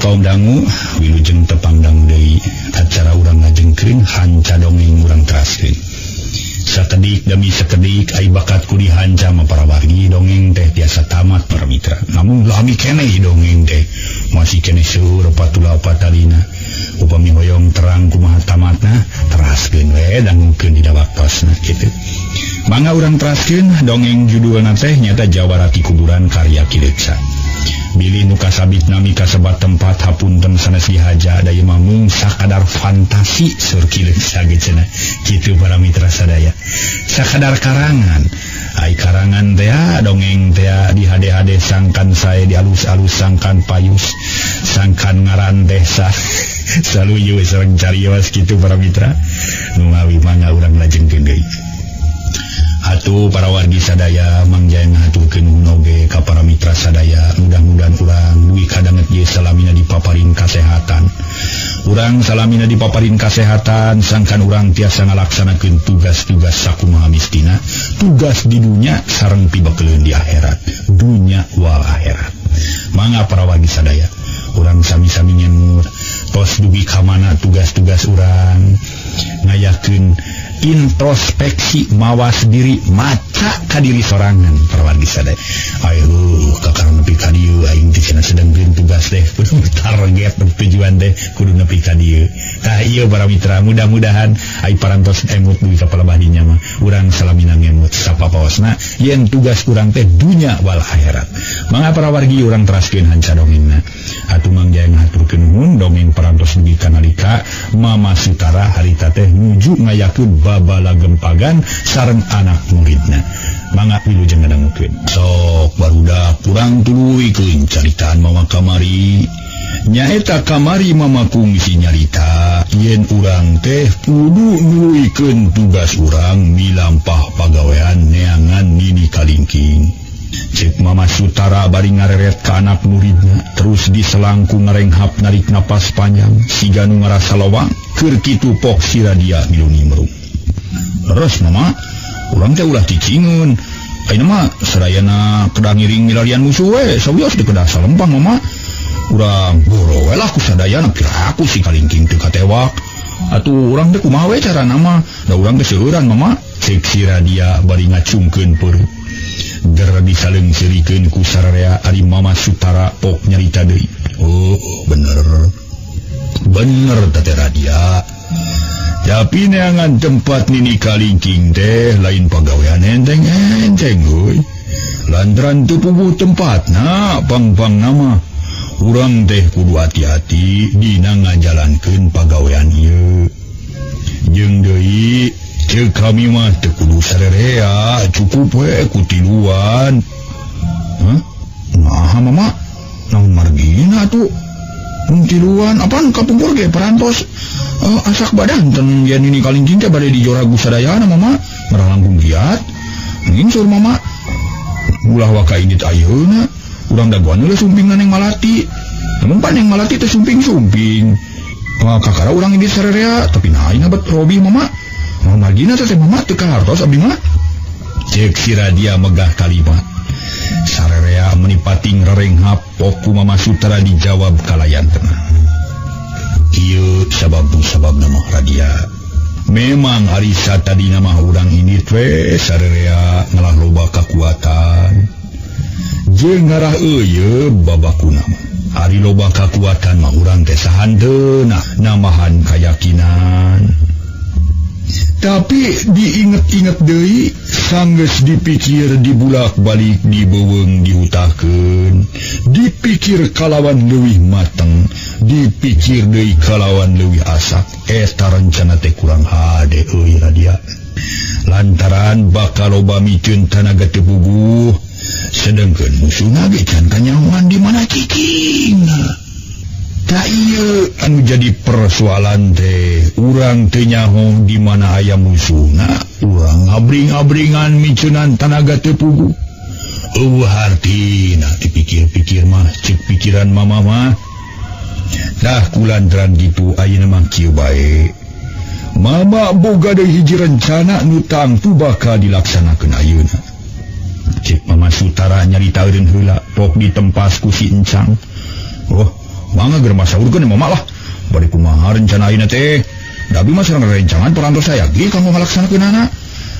kaum dangu wilujeng tepang dangu deui acara urang ngajengkeun hanca dongeng urang teraskeun. Sakedik demi sakedik ai bakat ku dihanca mah para wargi dongeng teh tiasa tamat para mitra. Namun lami keneh dongeng teh masih keneh seueur patula patalina. Upami hoyong terang kumaha tamatna teraskeun we dangukeun dina waktosna kitu. Mangga urang teraskeun dongeng judulna teh nyata Jawarati Kuburan karya Ki Leuksa. Bilih nu kasabit nami kasebat tempat hapunten sanes dihaja da ieu mah mung sakadar fantasi sur Ki Leuksa ge cenah. Kitu para mitra sadaya. Sakadar karangan. Ai karangan teh dongeng teh di hade-hade sangkan sae di alus-alus sangkan payus sangkan ngaran teh sah. Saluyu sareng carios kitu para mitra. Nu ngawi mangga urang lajengkeun deui. Atuh para wargi sadaya Mang Jaya ngahaturkeun nuhun oge ka para mitra sadaya, mudah-mudahan urang dugi kadanget ieu salamina dipaparin kasehatan. Urang salamina dipaparin kasehatan sangkan urang tiasa ngalaksanakeun tugas-tugas sakumaha mistina, tugas di dunya sareng pibekeleun di akhirat, dunya wal akhirat. Mangga para wargi sadaya, urang sami-sami nyenur tos dugi ka mana tugas-tugas urang, ngayakeun introspeksi mawas diri maca ka diri sorangan para wargi sadaya. Ayo kakara nepi ka dieu aing teh cenah sedengkeun tugas teh kudu target tujuan teh kudu nepi ka dieu. Tah ieu para mitra mudah-mudahan ai parantos emut dugi ka palebah dinya mah urang salamina ngemut sapapaosna yen tugas urang teh dunya wal akhirat. Mangga para wargi urang teraskeun hanca dongengna. Atuh Mang Jaya ngahaturkeun nuhun dongeng parantos dugi ka nalika Mama Sutara harita teh nuju ngayakeun babala gempagan sareng anak muridna. Mangga wilujeng ngadangukeun. Sok barudak kurang tuluykeun caritaan mama kamari. Nyaeta kamari mama kungsi nyarita yen urang teh kudu nuluykeun tugas urang milampah pagawean neangan nini kalingking. Cek Mama Sutara bari ngareret ka anak muridna terus diselangku ngarenghap narik napas panjang siga nu ngarasa lowang keur kitu pok si Radia milu nimbrung. Terus mama, urang teh ulah cicingeun. Ayeuna mah sarayana kedah ngiring milarian musuh we, sawios teu kedah salempang mama. Urang boro we lah ku sadayana piraku si kalingking teu katewak. Atuh urang teh kumaha we carana mah? Da urang teh seueuran mama. Cek si Radia bari ngacungkeun peureup. Ger disaleungseurikeun ku sararea ari Mama Sutara pok nyarita deui. Oh, bener. Bener teh Radia. Tapi neangan tempat nini kalingking teh lain pagawean enteng-enteng euy. Lantaran teu puguh tempatna pang-pang nama. Urang teh kudu hati-hati dina ngajalankeun pagawean ieu. Jeung deui ceuk kami mah teu kudu sarerea, cukup we ku tiluan. Hah? Naha mama? Naon margina atuh? Mun tiluan apaan kapungkur ge parantos asak badan ten yen ini kalingking teh bade dijoragu sadayana mama marah langkung giat nginsur mama ulah waka indit ayeuna urang dagoan heula sumping neng Malati namun pan neng Malati teh sumping-sumping kakara urang indit sarerea tapi nah ayeuna bet robi mama naon margina teh mama teu kahartos abdi mah. Cek si Radia megah kalimat sarerea menipating rerenghap poku Mama Sutara dijawab kalayan tenang. Ieu sabab nama Radia. Memang harisa tadi nama urang ini teh sarerea ngalah loba kakuatan. Jeung ngarah euyeub babakuna mah. Ari loba kakuatan mah urang teh sahanteuna namahan kayakinan. Tapi diinget-inget deui sanggeus dipikir dibulak-balik dibeuweung dihutahkeun, dipikir kalawan leuwih mateng, dipikir deui kalawan leuwih asak, eta rencana teh kurang hade euy Radia. Lantaran bakal loba miceun tanaga teu puguh, sedengkeun musuhna ge can kanyahoan di mana cicingna. Tak ieu anu jadi persoalan teh, urang teu nyaho di mana aya musuhna, urang ngabring-ngabringan miceunan tanaga teu puguh. Eueuh hartina dipikir-pikir mah ceuk pikiran mama mah. Tah kulantaran kitu ayeuna mah kieu bae. Mama boga deui hiji rencana nu tangtu bakal dilaksanakeun ayeuna. Ceuk Mama Sutara nyarita eureun heula pok ditempas ku si Encang. Oh, Mangga geura masaurkeun mama lah. Bari kumaha rencana ayeuna teh? Da abi mah sareng rencangan parantos sayagi kanggo ngalaksanakeunana.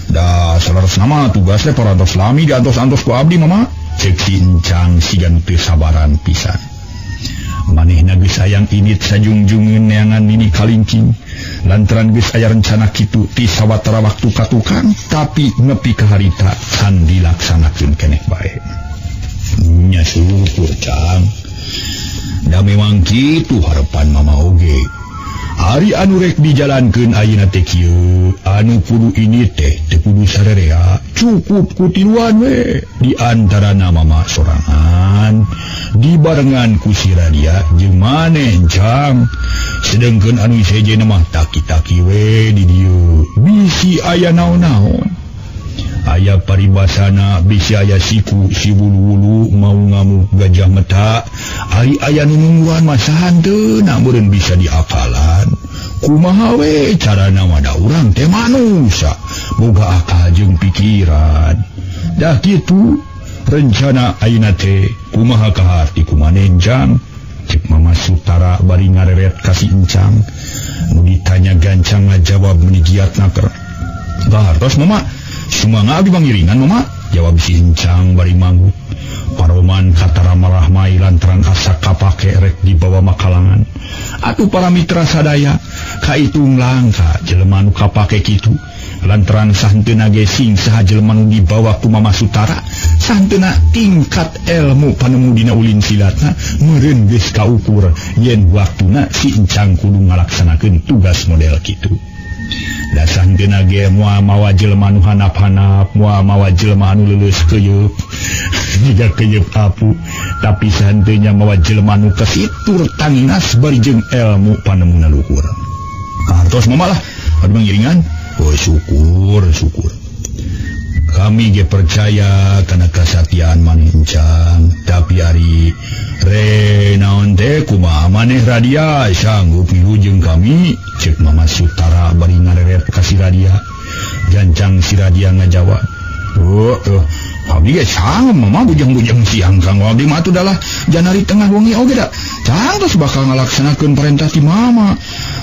Da saleresna mah tugas teh parantos lami diantos-antos ku abdi mama. Cek si Encang siga nu teu sabaran pisan. Manehna geus hayang init sajungjungeun neangan Nini Kalingking. Lantaran geus aya rencana kitu ti sawatara waktu ka tukang, tapi nepi ka harita can dilaksanakeun keneh bae. Nya syukur Cang. Da memang kitu harapan mama oge. Ari anu rek dijalankeun ayeuna teh kieu, anu kudu ini teh teu kudu sarerea, cukup ku tiluan we. Di antarana mama sorangan, dibarengan ku si Radia jeung maneh Encang. Sedengkeun anu sejenna mah taki-taki we di dieu, bisi aya naon-naon. Aya paribasana bisi aya siku si wulu-wulu mau ngamuk gajah meta. Ari aya nu nungguan mah sahanteuna meureun bisa diapalan. Kumaha we carana mah da urang teh manusia boga akal jeung pikiran. Dah kitu rencana ayeuna teh kumaha kaharti kumaneh Encang. Cek Mama Sutara bari ngareret ka si Encang. Nu ditanya gancang ngajawab meuni giat naker. Bahartos mama, sumangga abdi mangiringan mama, jawab si Encang bari manggut. Paroman katara marahmai lantaran asa kapake rek dibawa makalangan. Atuh para mitra sadaya kaitung langka jelema nu kapake kitu. Lantaran sahenteuna ge sing saha jelema nu dibawa ku Mama Sutara, sahenteuna tingkat ilmu panemu dina ulin silatna meureun geus kaukur yen waktuna si Encang kudu ngalaksanakeun tugas model kitu. Da sahenteuna ge moal mawa jelema nu hanap-hanap, moal mawa jelema anu leuleus keuyeup, jiga keuyeup apu, tapi sahenteunya mawa jelema nu kesitur tanginas bari jeung ilmu panemuna luhur. Hartos mama lah, aduh mangiringan. Oh syukur, syukur. Kami ge percaya kana kasatiaan maneh Encang, tapi ari re naon teh kumaha maneh Radia sanggup milu jeung kami? Cek Mama Sutara bari ngareret ka si Radia. Gancang si Radia ngajawab, "Oh, abdi ge sanggup mama bujang-bujang siang kang abdi mah atuh dalah janari tengah wengi oge da. Cangtos bakal ngalaksanakeun perintah ti mama.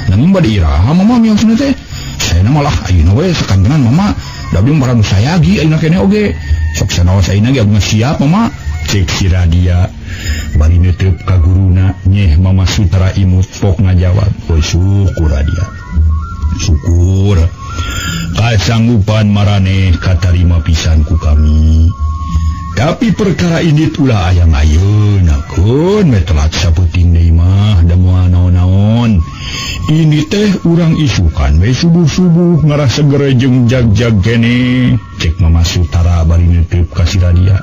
Nanging bade iraha mama miosna teh. Saena malah ayeuna we sakantenan mama. Da abdi mah sayagi ayeuna keneh oge. Sok sanaos ayeuna ge abdi siap mama." Cek si Radia bari neuteub ka guruna. Nyeh Mama Sutara imut pok ngajawab, "Oh syukur Radia. Syukur. Kasanggupan maraneh katarima pisan ku kami. Tapi perkara ini ulah ayang ayeuna keun we telat saputing deui mah da moal naon-naon. Ini teh urang isukan we subuh-subuh ngarah segere jeung jag-jag keneh." Cek Mama Sutara bari neuteub ka si Radia.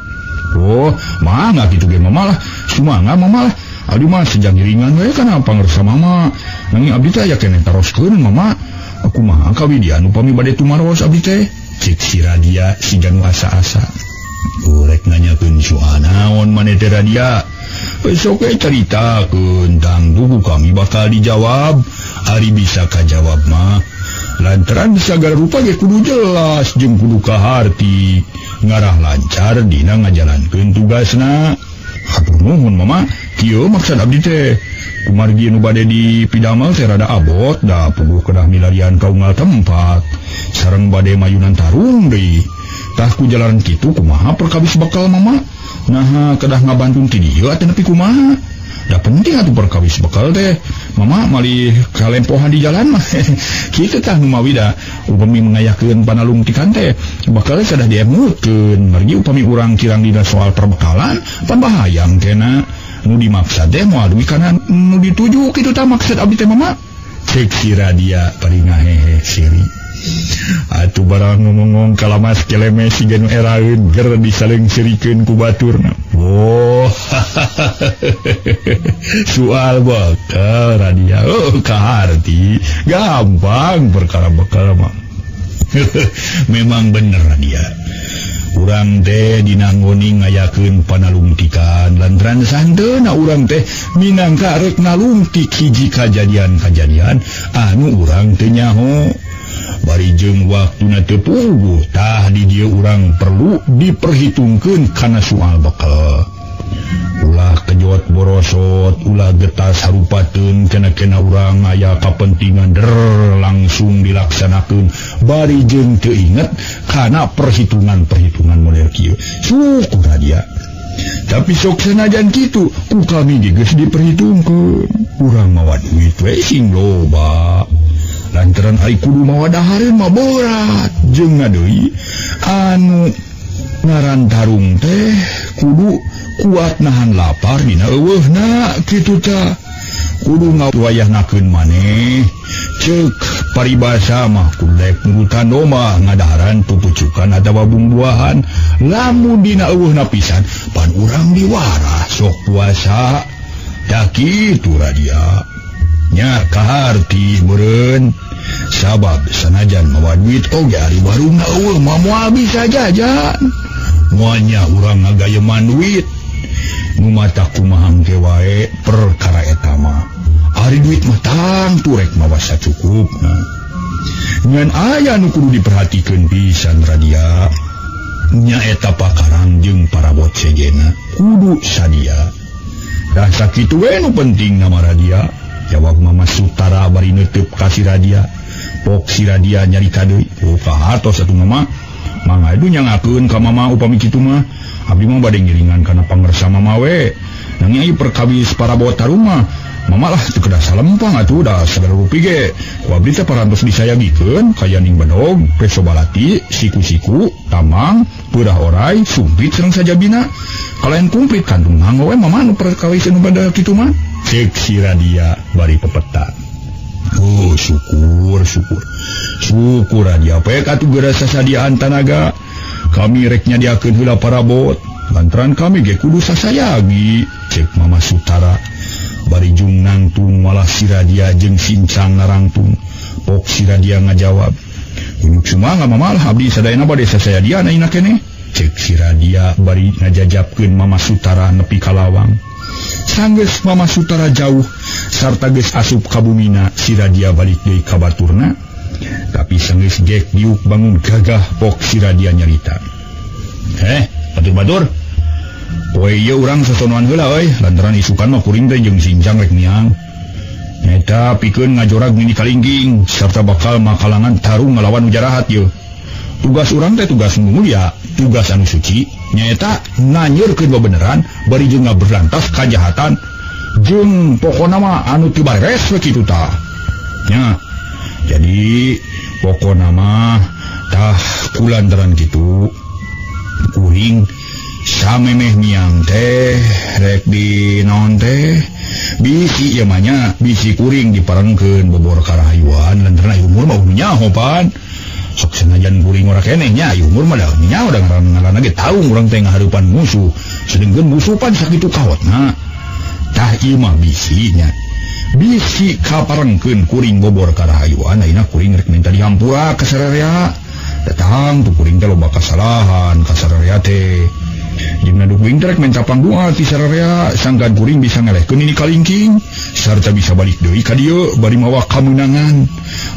"Oh, mangga kitu ge mama lah. Sumangga mama lah. Abdi mah sejak ngiringan we kana pangersa mama. Nanging abdi teh aya keneh taroskeun mama. Kumaha kawidian upami bade tumaros abdi teh?" Cek si Radia siga nu asa-asa. Urek nanyakeun soal naon maneh teh Radia? Besok we caritakeun tang dugu kami bakal dijawab. Ari bisa kajawab mah lantaran sagala rupa ge kudu jelas jeung kudu kaharti ngarah lancar dina ngajalankeun tugasna. Hatur nuhun mama, kieu maksud abdi teh. Kumargi nu bade dipidamel teh rada abot da puguh kedah milarian ka unggal tempat. Sareng bade mayunan tarung deui. Tah ku jalaran kitu kumaha perkawis bekal mama? Naha kedah ngabantun ti dieu atuh nepi kumaha? Da penting atuh perkawis bekal teh. Mama malih kalempohan di jalan mah. Kitu tah nu mawi da upami mengayakeun panalungtikan teh bakal sadah diemutkeun. Margi upami urang kirang dina soal perbekalan pan bahayang kena. Nu dimaksad teh moal dugi kana nu dituju kitu tah maksud abdi teh mama. Cek si Radia bari ngahehe siri. Atuh barang ngomong kalamas keleme siga nu eraeun ger disaleung-sirikeun ku baturna. Oh, soal bekal Radia, oh kaharti gampang perkara bekal mah. Memang bener Radia. Urang teh dinanggoni ngayakeun panalungtikan lantaran sahenteuna urang teh minangka rek nalungtik hiji kajadian-kajadian anu urang teu nyaho. Bari jeung waktuna teu puguh tah di dieu urang perlu diperhitungkeun kana soal bekal. Ulah kejot borosot, ulah getas harupateun kena-kena urang aya kapentingan der langsung dilaksanakeun bari jeung teu inget kana perhitungan-perhitungan model kieu. Syukur dia. Tapi sok sanajan kitu ku kami ge geus diperhitungkeun. Urang mawa duit we sing loba. Lantaran ari kudu mawa dahareun mah berat jeung deui anu ngaran tarung teh kudu kuat nahan lapar dina eueuhna kitu ta kudu ngawayahnakeun maneh ceuk paribasa mah kudu daek nurutan domba ngadaharan pupucukan atawa bumbuahan lamun dina eueuhna pisan pan urang diwarah sok puasa tah kitu radia nya kaharti meureun sabab sanajan mawa duit oge ari warungna eueuh mah moal bisa jajan moalnya urang ngagayeman duit nu mata kumaha engke wae perkara eta mah ari duit mah tangtu rek mawa sacukupna ngan aya nu kudu diperhatikeun pisan radia nyaeta pakarang jeung parabot sejena kudu sadia dah sakitu we nu penting nama radia jawab Mama Sutara bari neuteub ka si radia pok si radia nyarita deui oh kahartos atuh mama mangga itu nyangakeun ka mama upami kitu mah abdi mah bade ngiringan kana pangersa mama we nanging ieu perkawis parabot tarumah mama lah teu kedah salempang atuh da sagala rupi ge ku abdi teh parantos disayagikeun kayaning bedog peso balati siku-siku tamang peurah orai sumpit sareng sajabina kalayan kumplit kantung mangga we mama nu perkawis anu bade kitu mah ceuk si radia bari pepeta. Oh syukur syukur syukur radia pek atuh geura sasadiaan tanaga kami rek nyadiakeun heula parabot lantaran kami ge kudu sasayagi ceuk Mama Sutara bari jung nangtung malah si radia jeung sincang narangtung pok si radia ngajawab kunyuk sumangga mama lah abdi sadayana bade sasayadian ayeuna keneh ceuk si radia bari ngajajapkeun Mama Sutara nepi ka lawang. Sanggeus Mama Sutara jauh sarta geus asup ka bumina si radia balik deui ka baturna tapi sanggeus gek diuk bangun gagah pok si radia nyarita batur-batur poe ieu urang sasonoan heula euy lantaran isukan mah kuring teh jeung sincang rek miang nyaeta pikeun ngajorag nini kalingking sarta bakal makalangan tarung ngalawan nu jarahat ieu tugas urang teh tugas mulia tugas anu suci nyaeta nanyeurkeun bebeneran bari jeung ngaberantas kajahatan jeung pokona mah anu teu bares we kitu tah nya jadi pokona mah tah kulantaran kitu kuring samemeh miang teh rek di naon teh bisi ieu mah nya bisi kuring diparengkeun bobor karahayuan lantaran umur mah nyaho pan sok sanajan kuring ora keneh nya umur mah da nyaho da ngaran-ngaranna ge taung urang teh ngahareupan musuh sedengkeun musuh pan sakitu kawatna tah ieu mah bisi nya bisi kaparengkeun kuring bobor karahayuan ayeuna kuring rek minta dihampura ka sararea datang tuh kuring teh loba kasalahan ka sararea teh jeung ngadu kuring teh rek minta pangdoa ti sararea sangkan kuring bisa ngelehkeun ini kalingking sarta bisa balik deui ka dieu bari mawa kamenangan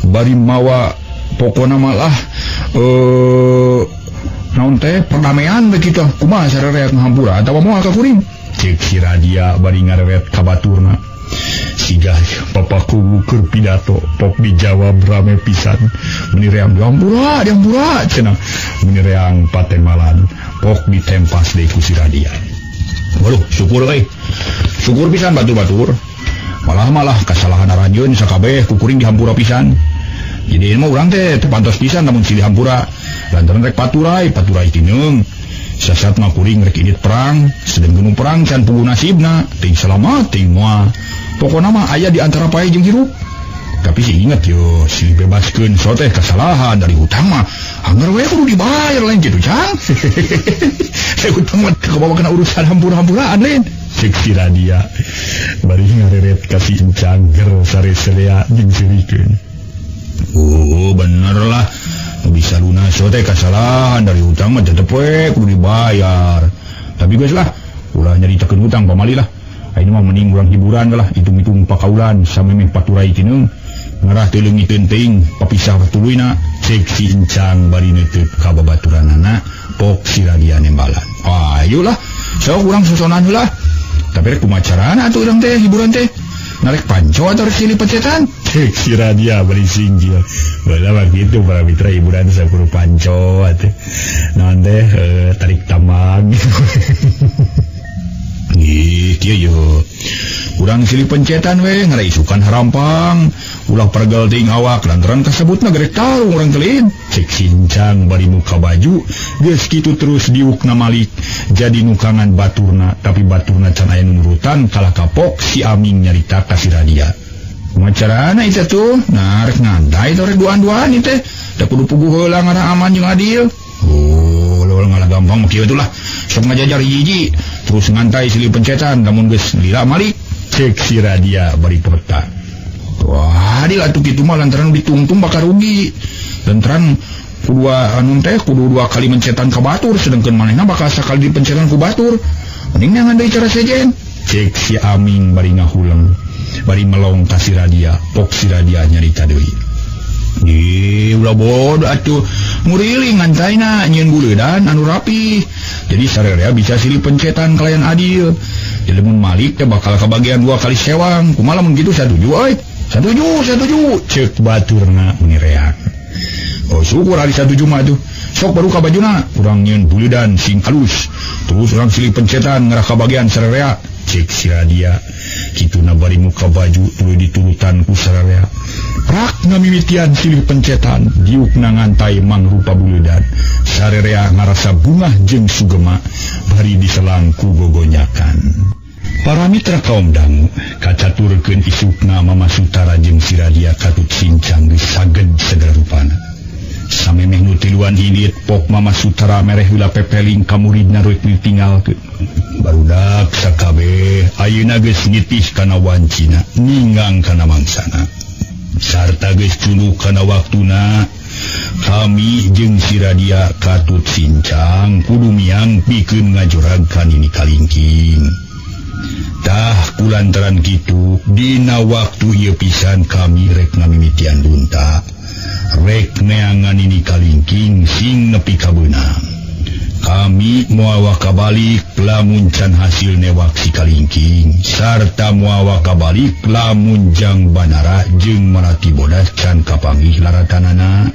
bari mawa pokona malah naon teh perdamaian we kitu kumaha sararea ngahampura atawa moal ka kuring ceuk si radia bari ngareret ka baturna siga papaku keur pidato pok dijawab rame pisan meni reang dihampura dihampura cenah meni reang patemalan pok ditempas deui ku si radia waduh syukur euy syukur pisan batur-batur malah-malah kasalahan aranjeun sakabeh ku kuring dihampura pisan jadi mah urang teh teu pantos pisan lamun silih hampura lantaran rek paturai paturai tineung sasat mah kuring rek indit perang sedengkeun perang can puguh nasibna ting selamat ting moal pokona mah aya di antara pae jeung hirup tapi sih inget yo si bebaskeun so teh kasalahan dari hutang mah anggar we kudu dibayar lain kitu cang saya hutang mah kabawa kana urusan hampura-hampuraan lain ceuk si radia bari ngareret ka si Encang ger sareselea jeung seurikeun. Oh bener lah bisa lunas teh kasalahan dari hutang mah tetep we kudu dibayar tapi geus lah ulah nyaritakeun hutang pamali lah ayeuna mah mending urang hiburan lah hitung-hitung pakaulan samemeh paturai tineung ngarah teu leungiteun teuing papisah tuluyna ceuk si Encang bari neuteut ka babaturanana pok si radia nembalan ayolah Sok urang susunan heula. Tapi rek kumaha carana atuh urang teh hiburan teh? Narek panco atau rek silih pencetan? Cek si Radia bari singgil. Baheula mah kitu para mitra hiburan sakudu panco atuh. Naon teh tarik tambang. Ih, kieu yo. Urang silih pencetan we ngaraisukan harampang. Ulah pergel ting awak lantaran kasebutna gerek tarung urang teh. Cek sincang bari muka baju geus kitu terus diukna malik. Jadi nukangan baturna, tapi baturna can aya nu nurutan kalah kapok si Aming nyarita ka si Radia. Kumaha carana ieu tuh? Nah, rek ngantai teh rek duaan-duaan ieu teh. Da kudu puguh heula ngarah aman jeung adil. Oh, leuweung ngalah gampang mah kieu atuh lah. Sok ngajajar hiji terus ngantai silih pencetan lamun geus lila malik. Cek si Radia bari peta. Wah, adil atuh kitu mah lantaran ditungtung bakal rugi. Lantaran kudu anu teh kudu dua kali mencetan ka batur sedangkan manehna bakal sakali dipencetan ku batur. Mending neangan deui cara sejen. Cek si Aming bari ngahuleng, bari melong ka si Radia, pok si Radia nyarita deui. Ih, ulah bodoh atuh. Nguriling ngantaina nyieun buleudan anu rapi. Jadi sarerea bisa silih pencetan kalayan adil. Jadi mun malik teh bakal kabagian dua kali sewang. Kumaha lamun kitu satuju euy. Satuju. Cek baturna meni reak. Oh, syukur ari satuju mah atuh. Sok baru ka bajuna, urang nyieun buleudan sing alus. Terus urang silih pencetan ngarah kabagian sarerea. Cek si Radia. Kituna bari muka baju tuluy diturutan ku sarerea. Rak ngamimitian silih pencetan, diukna ngantai mangrupa buleudan. Sarerea ngarasa bungah jeung sugema bari diselang ku gogonyakan. Para mitra kaum dangu kacaturkeun isukna Mama Sutara jeung si Radia katut sincang geus saged segala rupana. Samemeh nu tiluan indit pok Mama Sutara mereh heula pepeling ka muridna reuik ditinggalkeun. Barudak sakabeh ayeuna geus ngitih kana wancina, ninggang kana mangsana. Sarta geus culuk kana waktuna, kami jeung si Radia katut sincang kudu miang pikeun ngajorag ka Nini Kalingking. Tah kulantaran kitu dina waktu ieu pisan kami rek ngamimitian lunta. Rek neangan Nini Kalingking sing nepi ka beunang. Kami moal wakabalik lamun can hasil newak si Kalingking, sarta moal wakabalik lamun Jang Banara jeung Marati Bodas can kapanggih laratanana.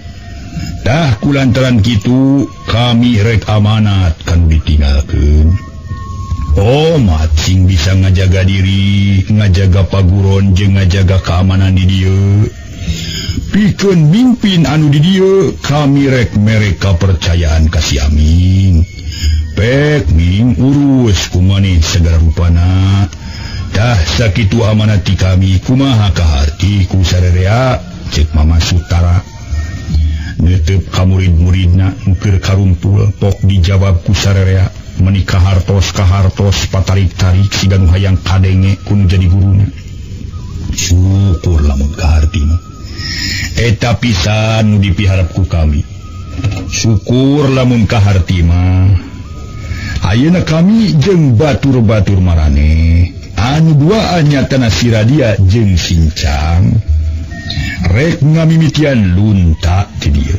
Tah kulantaran kitu kami rek amanat kanu ditinggalkeun. Oh, sing bisa ngajaga diri, ngajaga paguron jeung ngajaga keamanan di dieu. Pikeun mimpin anu di dieu, kami rek mere kapercayaan ka si Aming. Pek ming urus kumaneh segala rupana. Tah sakitu amanat ti kami kumaha kaharti ku sarerea, cek Mama Sutara. Neuteup ka murid-muridna nu keur karumpul pok dijawab ku sarerea. Menikah hartos patarik-tarik siga nu hayang kadenge ku nu jadi guruna. Syukur lamun kaharti mah. Eta pisan nu dipiharap ku kami. Syukur lamun kaharti mah. Ayeuna kami jeung batur-batur maraneh anu duaan nyatana si Radia jeung Sincang rek ngamimitian lunta ti dieu.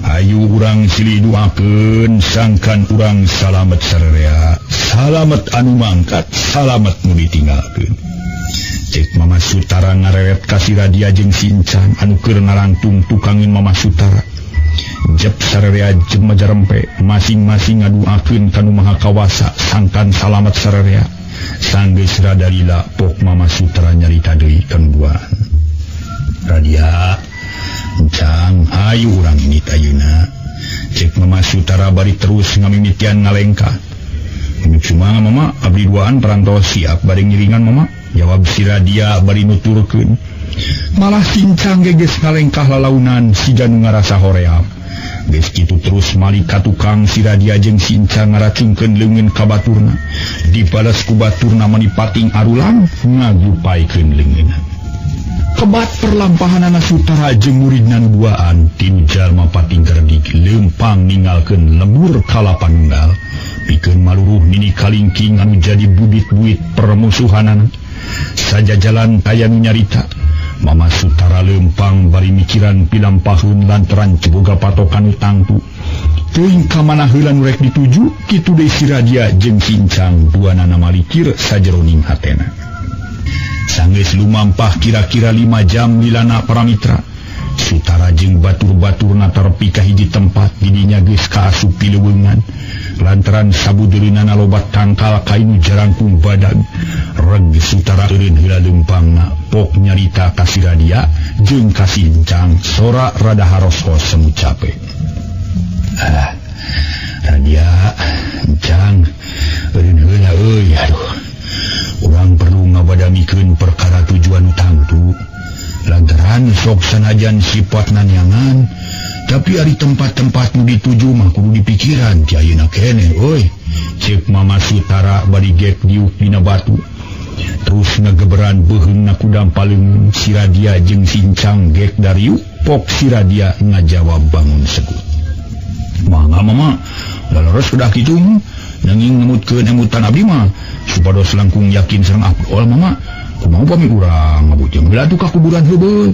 Ayu urang silih duakeun sangkan urang salamet sarerea, salamet anu mangkat, salamet nu ditinggalkeun. Cek Mama Sutara ngareret ka si Radia jeung Sincang anu keur ngarangtung tukangin Mama Sutara. Jep sarerea jeung majarempe masing-masing ngaduakeun ka nu Maha Kawasa sangkan salamet sarerea. Sanggeus rada lila pok Mama Sutara nyarita deui ka nu duaan. Radia, Encang, ayu urang ini tayuna. Cek Mama Sutara bari terus ngamimitian ngalengkah. Cuma Mama, abdi duaan parantos siap bari ngiringan Mama. Jawab si Radia bari nuturkeun. Malah Sincang geus ngalengkah lalaunan siga nu ngarasa hoream. Geus kitu terus malik ka tukang si Radia jeung Sincang ngaracungkeun leungeun ka baturna. Dibales ku baturna mani pating arulang ngagupaikeun leungeunna. Kebat perlampahanana Sutara jeung muridna nu duaan tinu jalma pating kerdik leumpang ninggalkeun lembur kalapanunggal pikeun maluruh Nini Kalingking anu jadi bubit-buit permusuhanana. Sajajalan taya nu nyarita Mama Sutara leumpang bari mikiran pilampahun lantaran ceboga patokan nu tangtu. Teuing ka mana heula nu rek dituju kitu deui si Radia jeung si Incang duanana malikir sajeroning hatena. Sanggeus lumampah kira-kira 5 jam lilana para mitra. Sutara jeung batur-baturna tarepi ka hiji tempat didinya geus kaasup pileuweungan. Lantaran sabudeureunana loba tangkal kainu jarangkung badag. Reg Sutara eureun heula leumpangna pok nyarita ka si Radia jeung ka si Incang sora rada harosos semu cape. Ah, Radia, Incang, eureun heula euy, aduh. Urang perlu ngabadamikeun perkara tujuan tangtu. Lantaran sok sanajan sifat nanyangan, tapi ari tempat-tempat nu dituju mah kudu dipikiran ti ayeuna keneh euy. Ceuk Mama Sutara bari gek diuk dina batu. Terus ngageberan beuheungna kudam paleungeun si Radia jeung si Incang gek dariuk, pok si Radia ngajawab bangun segut. Mangga mama, laleres kedah kitu nanging ngemutkeun emutan abdi mah supados langkung yakin sareng Abdol mama. Kumaha upami urang ngabujeng heula tuh ka kuburan heubeul.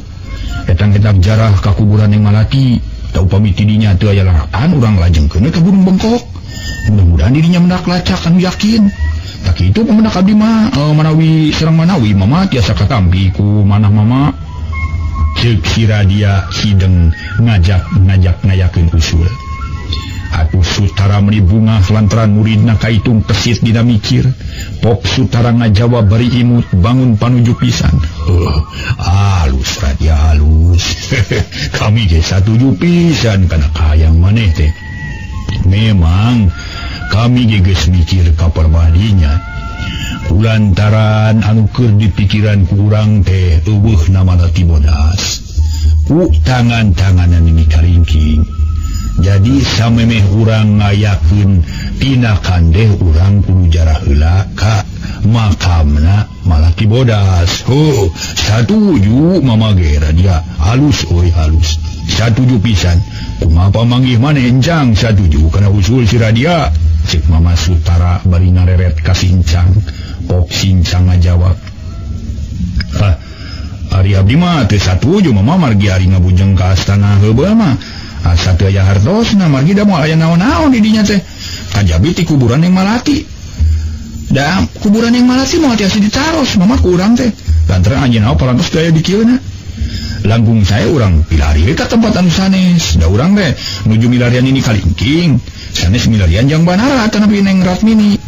Etang-etang jarah ka kuburan yang Malati. Da upami ti dinya teu aya laratan urang lajengkeun we ka Gunung Bengkok. Mudah-mudahan dirinya mendak lacak anu yakin. Tak kitu pamendak abdi mah manawi sareng manawi mama tiasa katampi ku manah mama. Ceuk si Radia hideng ngajak-ngajak ngayakeun usul. Atuh Sutara meuni bungah lantaran muridna kaitung kesit dina mikir. Pok Sutara ngajawab bari imut bangun panuju pisan. Halus Radia halus. Kami ge satuju pisan kana kahayang maneh teh. Memang kami ge geus mikir ka perbadinya. Kulantaran anu keur dipikiran ku urang teh eueuh namana ti bodas. Ku tangan-tanganan ini karingking. Jadi samemeh urang ngayakeun tina kandeh urang kudu jarah heula ka makamna Malati Bodas. Ho, satuju mama ge Radia, halus euy halus. Satuju pisan. Kumaha pamanggih maneh Encang satuju kana usul si Radia. Ceuk Mama Sutara bari ngareret ka si Incang. Pok si Incang ngajawab. Hah, ari abdi mah teu satuju mama margi ari ngabujeng ka astana heubeul mah. Asa teu aya hartosna margi da moal aya naon-naon di dinya teh. Kajabi ti kuburan yang Malati. Da kuburan yang Malati moal tiasa ditaros mama ku urang teh. Lantaran anjeunna parantos teu aya di kieuna. Langkung saya urang pilari we ka tempat anu sanes. Da urang teh nuju milarian ini kalingking. Sanes milarian jang Banara atanapi Neng Ratmini.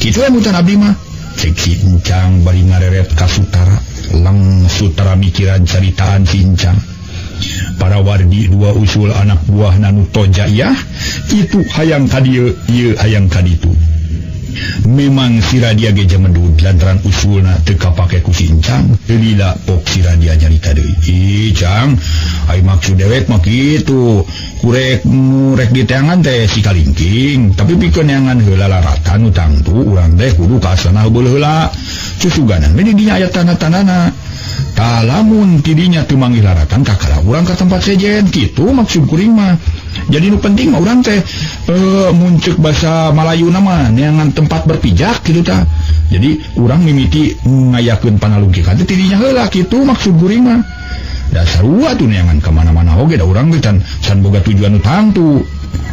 Kitu emutan abdi mah. Ceuk si Incang bari ngareret ka Sutara. Lang Sutara mikiran caritaan si Incang. Para wardi dua usul anak buah nanu tojayah itu hayang ka dieu ieu hayang ka ditu. Memang si Radia ge jamedud lantaran usulna teu kapake ku si Incang. Lila pok si Radia nyarita deui. Ih Cang, ai maksud dewek mah kitu. Kurek murek diteangan teh si kalingking, tapi pikeun neangan heula laratan nu tangtu urang teh kudu ka astana heubeul heula. Susuganan we di dinya aya tanda-tandana. Tah lamun tidinya teu manggih laratan kakala urang ka tempat sejen kitu maksud kuring mah. Jadi nu penting mah urang teh mun ceuk basa Malayuna mah neangan tempat berpijak kitu tah. Jadi urang mimiti ngayakeun panalungkikan teh tidinya heula kitu maksud kuring mah. Da sarua tuh neangan ka mana-mana oge da urang teh can boga tujuan nu tangtu.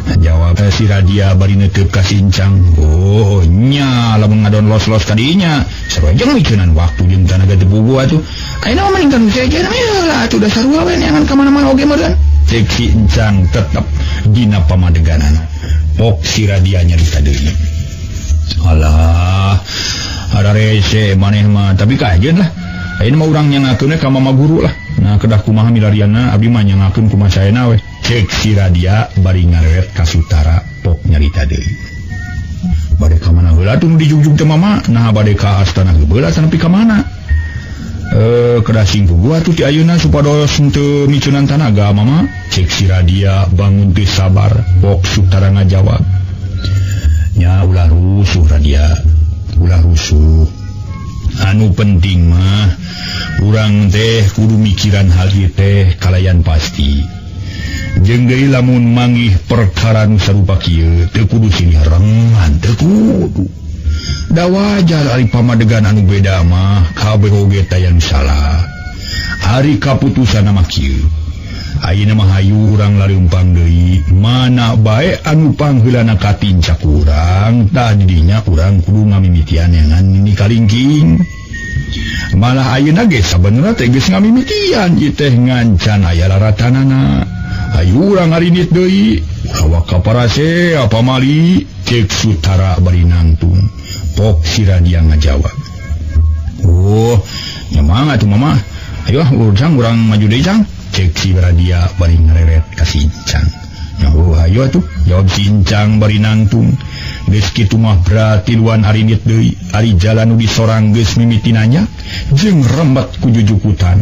Jawab si Radia bari neuteub ka si Incang. Oh nya lamun ngadon los-los ka dinya sarua jeung miceunan waktu jeung tanaga teu puguh atuh. Ayeuna mah mending ka nu sejen we heula atuh da sarua we neangan ka mana-mana oge meureun. Ceuk si Incang tetep dina pamadeganana. Pok si Radia nyarita deui. Alah, ada rese maneh mah tapi kajeun lah. Ayeuna mah urang nyangakeun we ka mama guru lah. Nah kedah kumaha milarianna abdi mah nyangakeun kumaha saena we. Ceuk si Radia bari ngareret ka Sutara pok nyarita deui. Bade ka mana heula tuh nu dijugjug teh mama? Nah bade ka astana heubeul atawa nepi ka mana? Kedah sing puguh atuh ti ayeuna supados henteu micunan tanaga mama. Ceuk si Radia bangun teu sabar pok Sutara ngajawab. Nya ulah rusuh Radia, ulah rusuh. Anu penting mah urang teh kudu mikiran hal ieu teh kalayan pasti. Jeung deui lamun manggih perkara nu sarupa kieu teu kudu silih rengan, teu kudu. Da wajar ari pamadegan anu beda mah kabeh oge taya nu salah. Ari kaputusan mah kieu. Ayeuna mah hayu urang laleumpang deui mana bae anu pangheulana katincak urang tah didinya urang kudu ngamimitian neangan Nini Kalingking. Malah ayeuna ge sabenerna teh geus ngamimitian ieu teh ngancan aya laratanana. Hayu urang ngarinit deui ulah waka parase apa mali cek Sutara bari nangtung. Pok si Radia ngajawab. Oh, nyamang atuh mama. Ayo ah urang urang maju deui Cang. Cek si Radia bari ngareret ka si Incang. Oh, ayo atuh, jawab si Incang bari nangtung. Geus kitu mah berarti luan arinit deui, ari jalan nu disorang geus mimiti nanya jeung rembat ku jujukutan.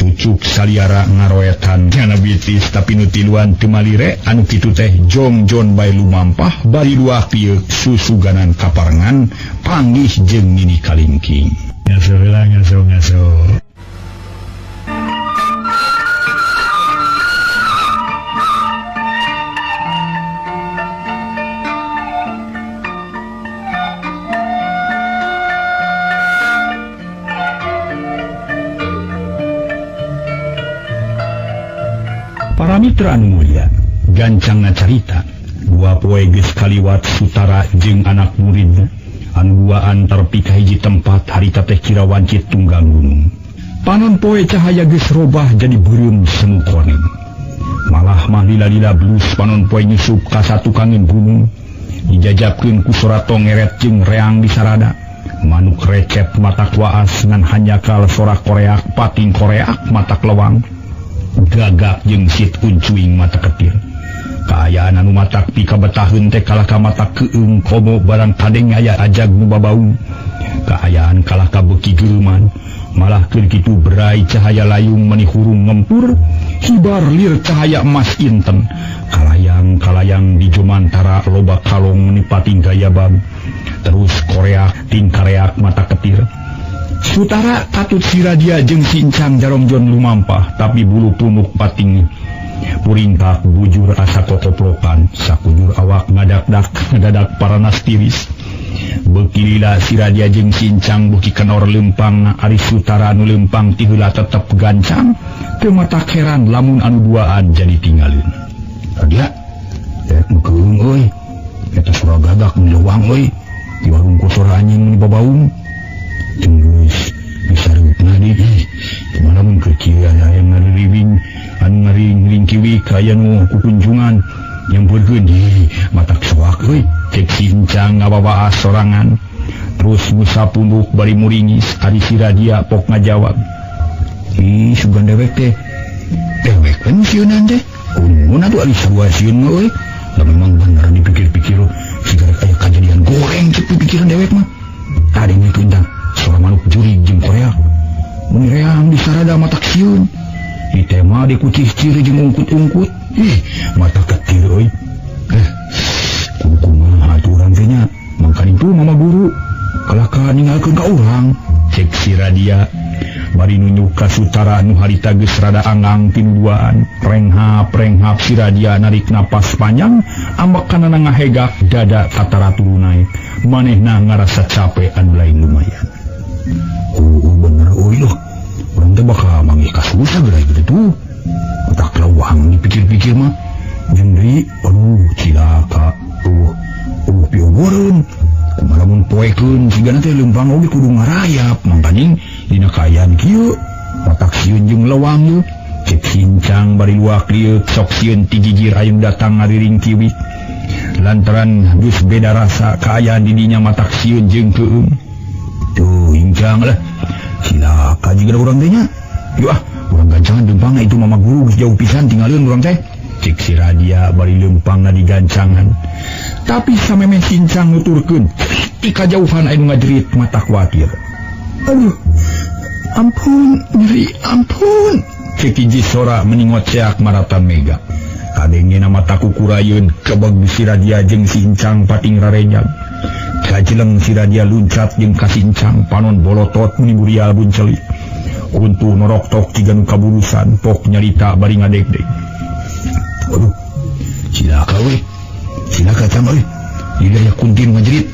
Tucuk saliara ngaroetan nyana bitis tapi nu tiluan teu malire anu kitu teh jongjon bae lumampah bari luak ieu susuganan kaparengan panggih jeung Nini Kalingking. Ngaso heula ngaso ngaso. Para mitra anu mulia, gancangna carita, dua poe geus kaliwat Sutara jeung anak muridna, anu duaan terpi ka hiji tempat harita teh kira wancit tunggang gunung. Panon poe cahaya geus robah jadi beureum semu koneng. Malah mah lila-lila blus panon poe nyusup ka satukangin gunung, dijajabkeun ku sora tongeret jeung reang di sarada. Manuk recep matak waas ngan hanjakal sora koreak pating koreak matak lewang. Gagak jeung sit uncuing mata ketir. Kaayaan anu matak pikabetaheun teh kalah ka mata keung komo barang kadeng aya ajag nu babaung. Kaayaan kalah ka beuki geureman, malah keur kitu berai cahaya layung meni hurung ngempur, hibar lir cahaya emas inten. Kalayang-kalayang di jomantara loba kalong meni pating gayabab. Terus koreak tingkareak mata ketir. Sutara katut si Radia jeung si Incang jarongjon lumampah tapi bulu punuk pating puringkak bujur asa kokoplokan sakujur awak ngadakdak ngadadak paranas tiris. Beuki lila si Radia jeung si Incang beuki kenor leumpang ari Sutara anu leumpang ti heula tetep gancang teu matak heran lamun anu duaan jadi tinggalin. Radia rek nu keung euy eta sora gagak nu leuwang euy di warung ku sora anjing nu babaung. Geus disareutna deui kumaha mun keur kieu aya ngaririwing anu ngaring kiwi kaya nu kukunjungan nyampeurkeun deui matak soak euy cek si Incang ngawawaas sorangan. Terus musa punduk bari muringis ari si Radia pok ngajawab. Ih sugan dewek teh dewek we nu sieunan teh kunaon atuh ari sarua sieun mah euy da memang bener dipikir-pikir siga aya kajadian goreng cek pikiran dewek mah. Tadi nu Incang sora manuk jurig jeung koreak mun reang di sarada matak sieun di tema di kucih ciri jeung ungkut-ungkut ih mata ketir euy kudu kumaha atuh urang teh nya mangkaning tuh mama guru kalaka ninggalkeun ka urang cek si Radia bari nunjuk ka Sutara nu harita geus rada anggang tinuduaan. Renghap-renghap si Radia narik napas panjang ambekanana ngahegak dada katara turu naek manehna ngarasa capek anu lain lumayan. Oh bener euy loh urang teh bakal manggih ka susah geura kitu tuh otak lawang dipikir-pikir mah jeung deui aduh cilaka eueuh piogoreun kumaha lamun poekeun sigana teh leumpang oge kudu ngarayap mangkaning dina kaayaan kieu matak sieun jeung lewang ieu cek Sincang bari luak lieu sok sieun ti jijir aya nu datang ngariring kiwit lantaran geus beda rasa kaayaan di dinya matak sieun jeung keung. Tuh Incang lah cilaka jiga urang teh nya yeuh ah urang gancangan leumpang itu mama guru geus jauh pisan tinggalieun urang teh cek si Radia bari leumpangna digancangan. Tapi samemeh Sincang nuturkeun ti kajauhan aya nu ngajerit mata kuatir. Aduh ampun nyeri ampun cek hiji sora meni ngoceak maratan mega. Kadengena mata kukurayeun kebeg si Radia jeung si Incang pating rarenyag. Kajeleng si Radia luncat jeung ka Sincang panon bolotot meni burial buncelik. Kuntu noroktok jiga nu kaburusan pok nyarita bari ngadegdeg. Aduh cilaka we cilaka cang euy di daya kunti nu ngajerit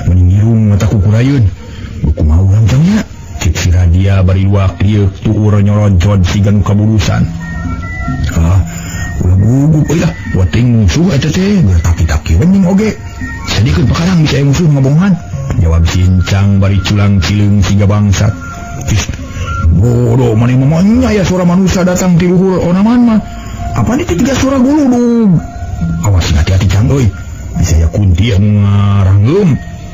meni ngirung mata kukurayeun kumaha urang cang nya cek si Radia bari luak lieuk tuur nyorojod siga nu kaburusan. Ah, ulah gugup euy lah, wating musuh eta teh bertaki-taki wening oge. Sedikeun pakarang bisa aya musuh ngabongan. Jawab sincang bari culang cileung siga bangsat. Bodoh maneh mah nya aya suara manusia datang ti luhur onaman mah. Apa ni tiga suara guludug. Awas hati-hati cang euy. Bisa aya kunti anu ngarangeum.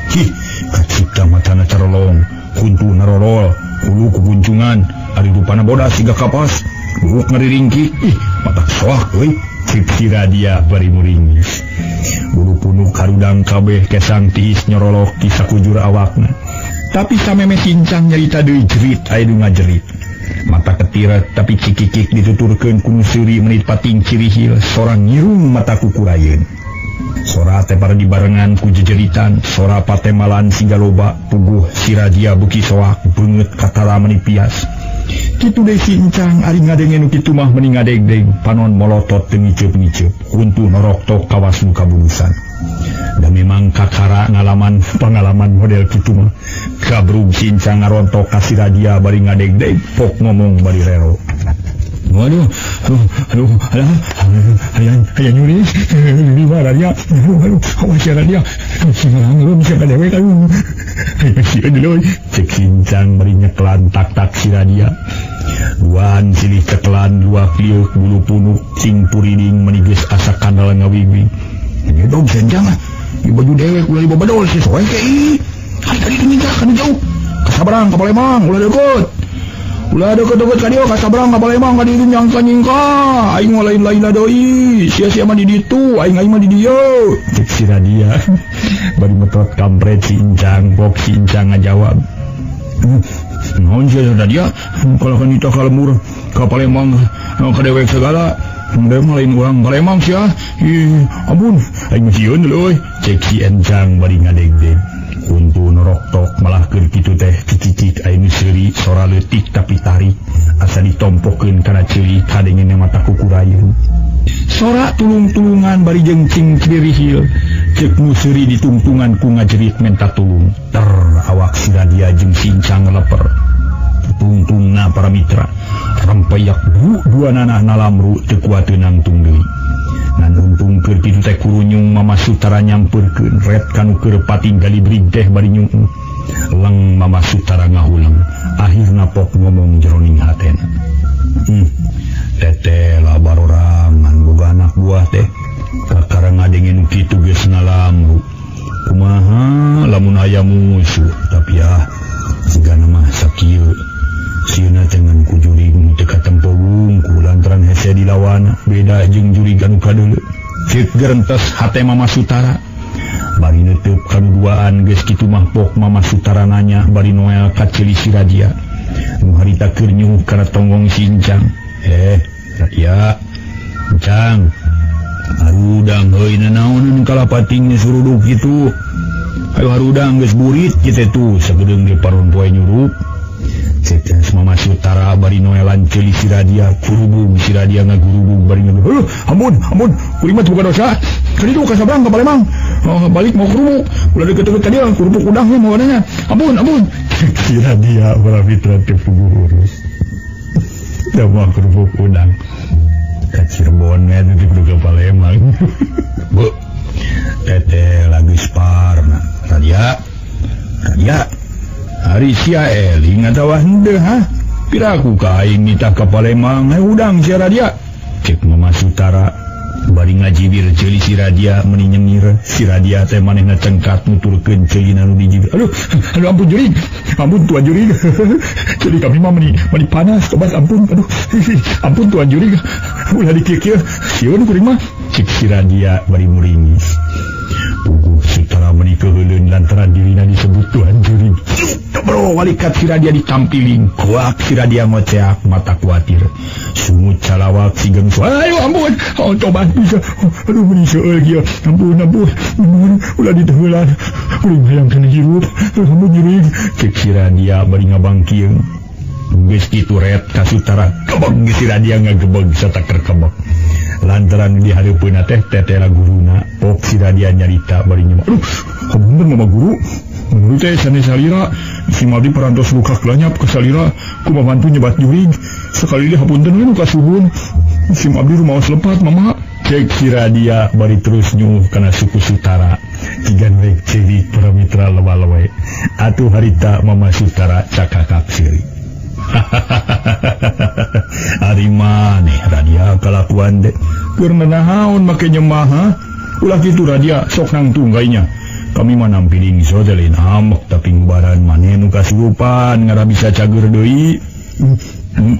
Hih, kacipta matana carolong, kuntu narorol, hulu kubuncungan, ari rupana bodas siga kapas, buuk ngariringki, ih, matak soak euy. Cek si Radia bari muringis. Bulu punuk harudang kabeh kesang tiis nyorolok ti sakujur awakna. Tapi sameme sincang nyarita deui jerit aya nu ngajerit. Mata ketiret tapi cikikik dituturkeun ku nu seuri menit pating cirihil sorang ngirung mata kukurayeun. Sora teh para dibarengan ku jejeritan, sora patemalan siga loba, puguh si Radia beuki soak beungeut katala meuni pias. Kitu deui sincang ari ngadenge nu kitu mah meuni ngadegdeg, panon molotot teu ngiceup-ngiceup, huntu noroktok kawas nu kabulusan. Da memang kakara ngalaman pengalaman model kitu mah. Kabrug sincang ngarontok ka si Radia bari ngadegdeg, pok ngomong bari rero. Waduh, aduh, aduh, aduh, hayang, hayang nyuri, di mana dia? Aduh, aduh, awas ya dia. Singarang, siapa dewek, aduh. Sieun deui, cek sincang bari nyeklan tak-tak si Radia. Duan silih ceklan luak liuk bulu punuk cing puriding meni geus asa kandal ngawigwing. Nyedog sincang ah, di baju dewek ulah dibabadol si soe ke ih. Hari tadi tuh kana jauh. Kasabarang ka Palembang ulah deukeut. Ulah deukeut-deukeut ka dieu ka sabrang ka Palembang ka ditu nyangka nyingka. Aing mah lain-lain deui. Sia-sia mah di ditu, aing aing mah di dieu. Cek si Radia. Bari metot kampret si Incang, pok si Incang ngajawab. Naon sia Radia? Kalau kan itu ka lembur ka Palembang ka dewek segala. Dewek mah lain urang Palembang sia. Ih, ampun, aing mah sieun deui. Cek si Incang bari ngadegdeg. Kuntu noroktok malah keur kitu teh cicicik aya nu seuri sora leutik tapi tarik asa ditompokeun kana ceuli kadengena mata kukurayeun. Sora tulung-tulungan bari jeung cing cirihil ceuk nu seuri ditungtungan ku ngajerit menta tulung. Ter awak si Radia jeung sincang leper. Tungtungna para mitra rempeyak bu dua nanah nalamru teu kuateun nangtung deui. Ngan untung keur kitu teh kurunyung Mama Sutara nyampeurkeun ret kanu keur pating galibrig teh bari nyuuh. Leng Mama Sutara ngahuleng, akhirna pok ngomong jeroning hatena. Teteh labar orangan boga anak buah teh. Kakara ngadenge nu kitu geus ngalamru. Kumaha lamun aya musuh, tapi ah sigana mah sakieu. Sieuna teh ngan ku jurig nu teu katempo wungku lantaran hese dilawan beda jeung jurig anu kadeuleu. Ceuk gerentes hate Mama Sutara. Bari neuteub kaduduaan geus kitu mah pok Mama Sutara nanya bari noel ka ceuli si Radia. Nu harita keur nyuh kana tonggong sincang. Radia. Encang. Harudang heuy nanaonan kalapating suruduk kitu. Ayo harudang geus burit kitu tuh sagedeung ge paron poe nyurup. Cek Mama Sutara bari noelan ceuli si Radia kurubung si Radia ngagurubung bari ngagurubung. Ampun, ampun, kuring mah teu boga dosa. Ka ditu ka sabrang ka Palembang. Oh, balik mau kerupuk. Ulah deket-deket ka dieu kerupuk udang mah mawanana. Ampun, ampun. Cek si Radia para mitra teu puguh urus. Da mah kerupuk udang. Ka Cirebon we teu kudu ka Palembang. Bu. Teteh lagi parna. Radia. Radia. Ari sia eling atawa henteu ha? Piraku ka aing nitah ka Palembang, hayu udang sia Radia. Cek Mama Sutara bari ngajibir ceuli si Radia meuni nyengir. Si Radia teh manehna cengkat nuturkeun ceulina nu dijibir. Aduh, aduh ampun jurig. Ampun tuan jurig. Ceuli kami mah meuni panas tobat ampun. Aduh, ampun tuan jurig. Ulah dikieu-kieu. Sieun kuring mah. Cek si Radia bari muringis. Puguh Sutara meuni keuheuleun lantaran dirina disebut tuan jurig. Bro, walikat si Radia ditampiling. Kuak si Radia ngoceak mata kuatir. Sungut calawak si gengsu. Ayo ampun. Oh, coba bisa. Aduh meuni seueur kieu. Ampun, ampun. Ulah diteuheulan. Kuring hayang kana hirup. Ampun jurig. Cek si Radia bari ngabangkieun. Geus kitu ret ka Sutara. Kebeg si Radia ngagebeg sataker kebeg. Lantaran di hareupeunna teh tetela guruna. Pok si Radia nyarita bari nyemak. Aduh, hapunten mama guru. Menurut teh sanes salira si Mabdi parantos lukak lanyap ke salira ku babantu nyebat jurig. Sekali deui hapunten we nu kasuhun. Sim abdi rumaos lepat mama. Cek si Radia bari terus nyuh kana suku Sutara. Cigan rek ceurik para mitra lewa-lewe. Atuh harita Mama Sutara cakakak seuri. Ari maneh Radia kalakuan teh. Keur nanaon make nyemah ha? Ulah kitu Radia sok nangtung gainya. Kami mah nampi lingso teh lain ambek tapi ngubaran maneh nu kasurupan ngara bisa cager deui.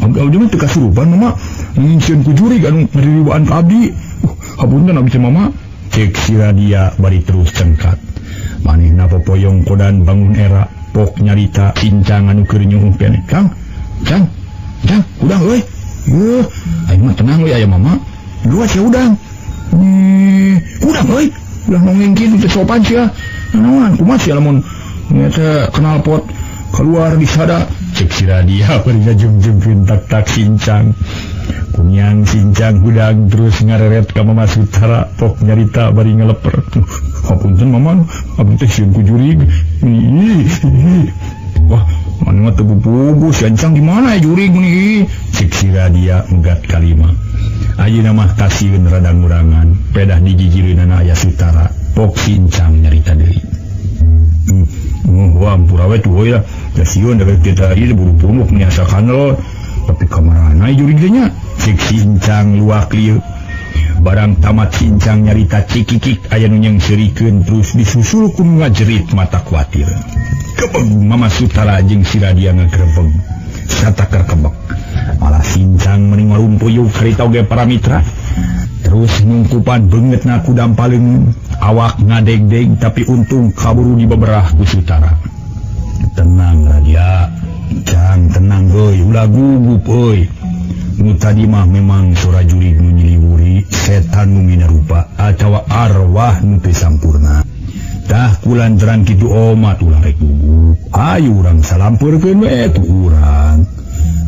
Abdi mah teu kasurupan mama. Sieun ku jurig anu ngaririwaan ka abdi. Hapunten abdi teh mama. Cek si Radia bari terus cengkat. Manehna popoyong kodan bangun era pok nyarita cincang anu keur nyuhuh keneh. Kang, Cang, Cang, udang euy. Yeuh, aing mah tenang euy aya mama. Dua sia udang. Udang euy. Ulah nongeng kitu teh sopan sia. Naon kumaha sia lamun eta kenal pot keluar di sada. Cek si Radia bari ngajung-jungkeun tak-tak sincang. Kunyang sincang hudang terus ngareret ka Mama Sutara pok nyarita bari ngeleper. Hapunten mama, abdi teh sieun ku jurig. Wah, mana mah teu puguh si Ancang di mana ya jurig meni. Cek si Radia megat kalima. Ayeuna mah kasieun rada ngurangan, pedah digigireunana aya Sutara. Pok sincang nyarita deui. Wah, ampura we tuh lah. Da sieun da kita ieu buru-buru miasa kanel. Tapi kamarana jurig teh nya. Cek sincang luak lieu. Barang tamat sincang nyarita cikikik aya nu nyeungseurikeun terus disusul ku nu ngajerit mata kuatir. Kebeg Mama Sutara jeung si Radia ngagerebeg. Satakar kebek. Malah sincang meni ngarumpuyuk harita oge para mitra. Terus ngungkupan beungeutna ku dampaleung, awak ngadegdeg tapi untung kaburu dibeberah ku Sutara. Tenang Radia, Cang tenang euy, ulah gugup euy. Nu tadi mah memang sora jurig nu nyiliwuri, setan nu minarupa atawa arwah nu teu sampurna. Tah kulantaran kitu omat ulah rek gugup. Ayo urang salampeurkeun we ku urang.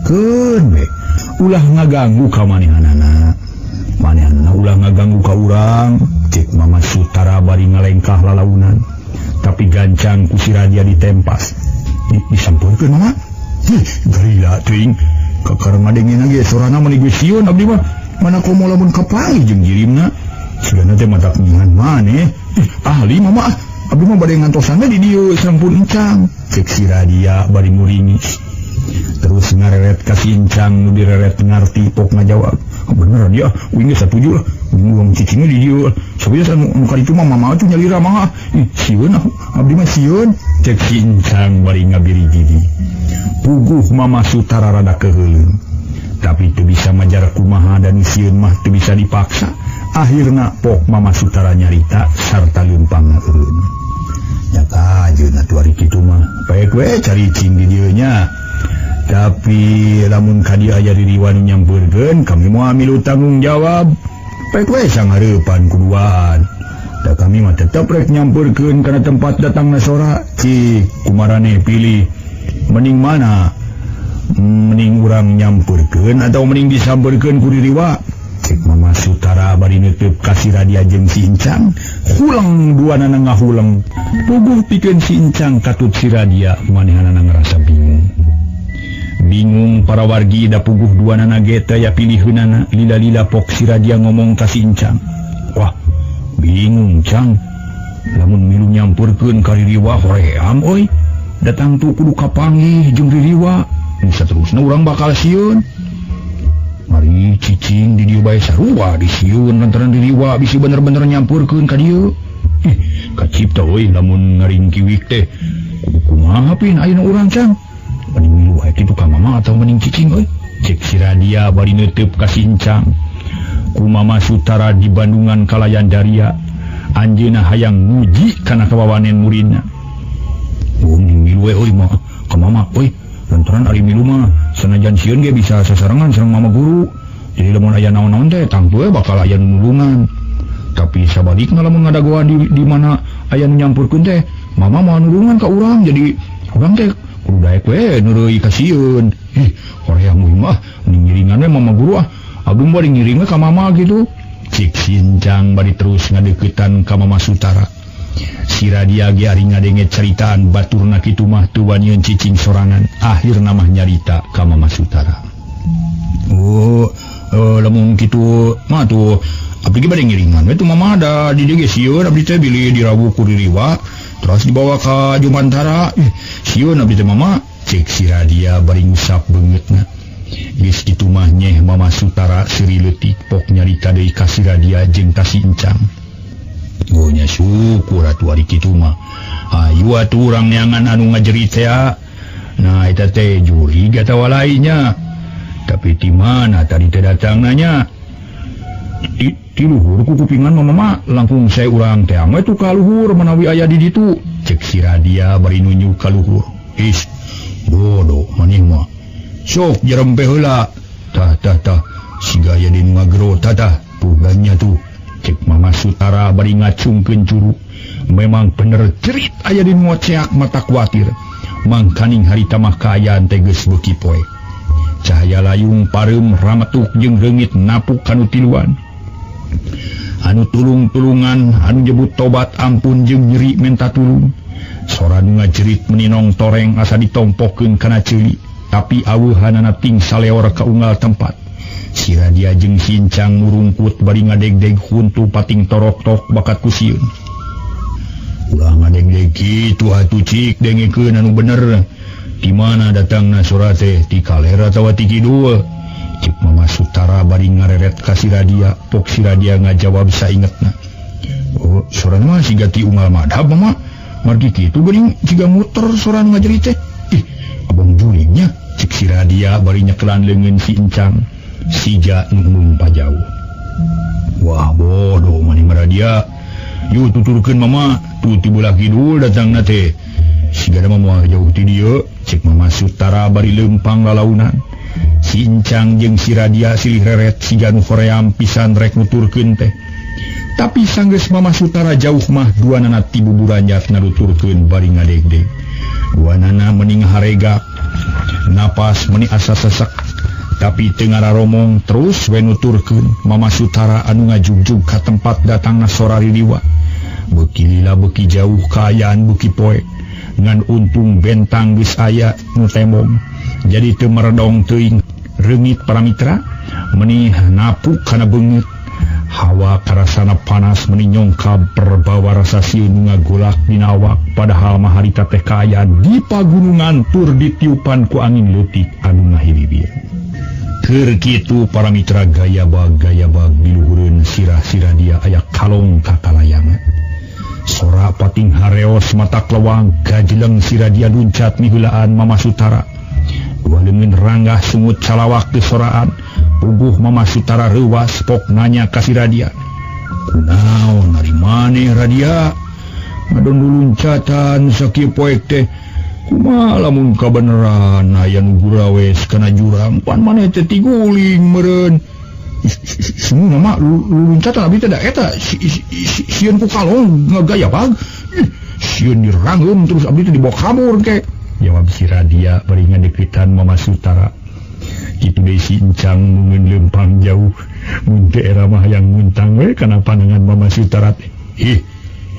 Keun we ulah ngaganggu ka manehanana. Manehanana ulah ngaganggu ka urang. Cek Mama Sutara bari ngalengkah lalaunan. Tapi gancang ku si Radia ditempas. Disampeurkeun mama. Hih, garila teuing. Kakar ngadengena ge sorana mani geus sieun abdi mah. Mana komo lamun kapanggih jeung jirimna. Sugana teh matak nyihan maneh. Ih, ahli mama ah. Abdi mah bade ngantosan di dieu sareng pun encang. Cek si Radia bari muringis. Terus ngareret ka si Encang nu direret ngarti pok ngajawab. Bener dia, uing geus satuju lah. Uing cicingna di dieu. Sabeus anu ka ditu mah mama tuh nyalira mah. Ih, sieun abdi mah sieun. Cek si Encang bari ngabiri gigi. Puguh Mama Sutara rada keuheuleun. Tapi teu bisa majar kumaha dan sieun mah teu bisa dipaksa. Akhirna pok Mama Sutara nyarita sarta leumpang eureun. Nya kajeun atuh ari kitu mah. Baik we caricing di dieu nya. Tapi lamun ka dieu aya ririwan nyampeurkeun kami moal milu tanggung jawab. Baik we sangareupan kuduaan. Da kami mah tetep rek nyampeurkeun kana tempat datangna sora. Cik kumarane pilih mending mana? Mending urang nyampeurkeun atau mending disampeurkeun ku ririwa? Cek Mama Sutara bari neuteub ka si Radia jeung si Incang. Huleng duanana ngahuleng. Puguh pikeun si Incang katut si Radia manehanana ngarasa bingung. Bingung para wargi da puguh duanana ge teu aya piliheunana. Lila-lila pok si Radia ngomong ka si Incang. Wah, bingung Cang. Lamun milu nyampeurkeun ka ririwa hoream euy. Datang tuh kudu kapanggih jeung ririwa. Saterusna urang bakal sieun. Mari cicing di dieu bae sarua disieun lantaran ririwa bisi bener-bener nyampeurkeun ka dieu. Ih, kacipta euy lamun ngaringkiwik teh. Kudu kumaha pin ayeuna urang Cang? Mending milu wae kitu ka mama atau mending cicing euy. Cek si Radia bari neuteub ka si Incang. Ku Mama Sutara di Bandungan kalayan daria. Anjeunna hayang muji kana kawawanen muridna. Oh, milu we euy mah ka mama euy. Lantaran ari milu mah sanajan sieun ge bisa sasarengan sareng mama guru. Jadi lamun aya naon-naon teh tangtu we bakal aya nu nulungan. Tapi sabalikna lamun ngadagoan di mana aya nu nyampurkeun teh, mama moal nulungan ka urang. Jadi urang teh kudu daek we neureuy ka sieun. Ih, hoream euy mah ngiringan we mama guru ah. Abdi mah bari ngiring we ka mama gitu. Cik Sincang bari terus ngadeuketan ka Mama Sutara. Si Radia ge ari ngadenge caritaan baturna kitu mah teu wanian cicing sorangan. Akhirna mah nyarita ka Mama Sutara. Oh, Lamun kitu mah tuh abdi ge bade ngiringan we tuh mama da di dieu ge sieun abdi teh bilih dirawu ku ririwa terus dibawa ka Jumantara. Sieun abdi teh mama, cek si Radia bari ngusap beungeutna. Geus kitu mah nyeh Mama Sutara seuri leutik pok nyarita deui ka si Radia jeung ka si Encang. Oh nya syukur atuh ari kitu mah. Hayu atuh urang neangan anu ngajerit teh. Nah eta teh jurig atawa lainnya. Tapi di mana tadi teh datang nanya? Ti luhur ku kupingan mama langkung saya urang teh we tuh ka luhur manawi aya di ditu. Cek si Radia bari nunjuk ka luhur. Is bodoh maneh mah. Sok jerempe heula. Tah tah tah siga aya di nu ngagero tah tah tugannya tuh. Cek Mama Sutara bari ngacungkeun curu. Memang bener cerit aya di nu ceak mata kuatir. Mangkaning harita mah kaayaan teh geus beuki poe. Cahaya layung pareum rametuk jeung reungit napuk kanu tiluan. Anu tulung-tulungan anu nyebut tobat ampun jeung nyeri menta tulung. Sora nu ngajerit meninong toreng asa ditompokeun kana ceuli, tapi aweuhanana ting saleor ka unggal tempat. Si Radia jeung si Encang murungkut bari ngadegdeg huntu pating torok-tok bakat ku sieun. Ulah ngadegdeg kitu atuh cik dengekeun anu bener. Di mana datangna sora teh, ti kaler atawa ti kidul? Cek Mama Sutara bari ngareret ka si Radia, pok si Radia ngajawab saingetna. Oh, sora mah siga ti unggal madhab mama. Margi kitu geuning siga muter sora nu ngajerit teh. Ih, abang julingnya, cek si Radia bari nyekelan leungeun si Encang. Siga nu lumpa jauh. Wah, bodoh maneh mah Radia. Yu tuturkeun mama, tuh ti belah kidul datangna teh. Siga mah moal jauh ti dieu, cek Mama Sutara bari leumpang lalaunan. Si Encang jeung si Radia silih reret siga nu hoream pisan rek nuturkeun teh. Tapi sanggeus Mama Sutara jauh mah duanana ti buburanyat nganuturkeun bari ngadegdeg. Duanana meni ngaharega, napas meni asa sesek. Tapi teu ngararomong terus we nuturkeun Mama Sutara anu ngajugjug ka tempat datangna sora ririwa. Beuki lila beuki jauh kaayaan beuki poek. Ngan untung bentang geus aya nu tembong. Jadi teu meredong teuing reungit para mitra meni napuk kana beungeut. Hawa karasana panas meni nyongkab perbawa rasa sieun ngagolak dina awak, padahal mah harita teh kaayaan di pagunungan tur ditiupan ku angin leutik anu ngahiribir. Keur kitu para mitra gaya bag di luhureun sirah-sirah dia aya kalong ka kalayangan. Sora pating hareos mata klewang gajeleng si Radia luncat miheulaan Mama Sutara. Dua leungeun ranggah sungut calawak teu soraan. Puguh Mama Sutara reuwas pok nanya ka si Radia. Kunaon ari maneh Radia? Ngadon luncatan sakieu poek teh. Kumaha lamun kabeneran aya nu gurawes kana jurang pan maneh teh tiguling meureun. Semua mama luncatan abdi teh da eta sieun ku kalong ngagaya bag. Sieun dirangeum terus abdi teh dibawa kabur ke. Jawab si Radia bari ngadeukeutan Mama Sutara. Kitu deui si Encang mun leumpang jauh. Mun teu era mah hayang muntang we kana panangan Mama Sutara teh. Ih,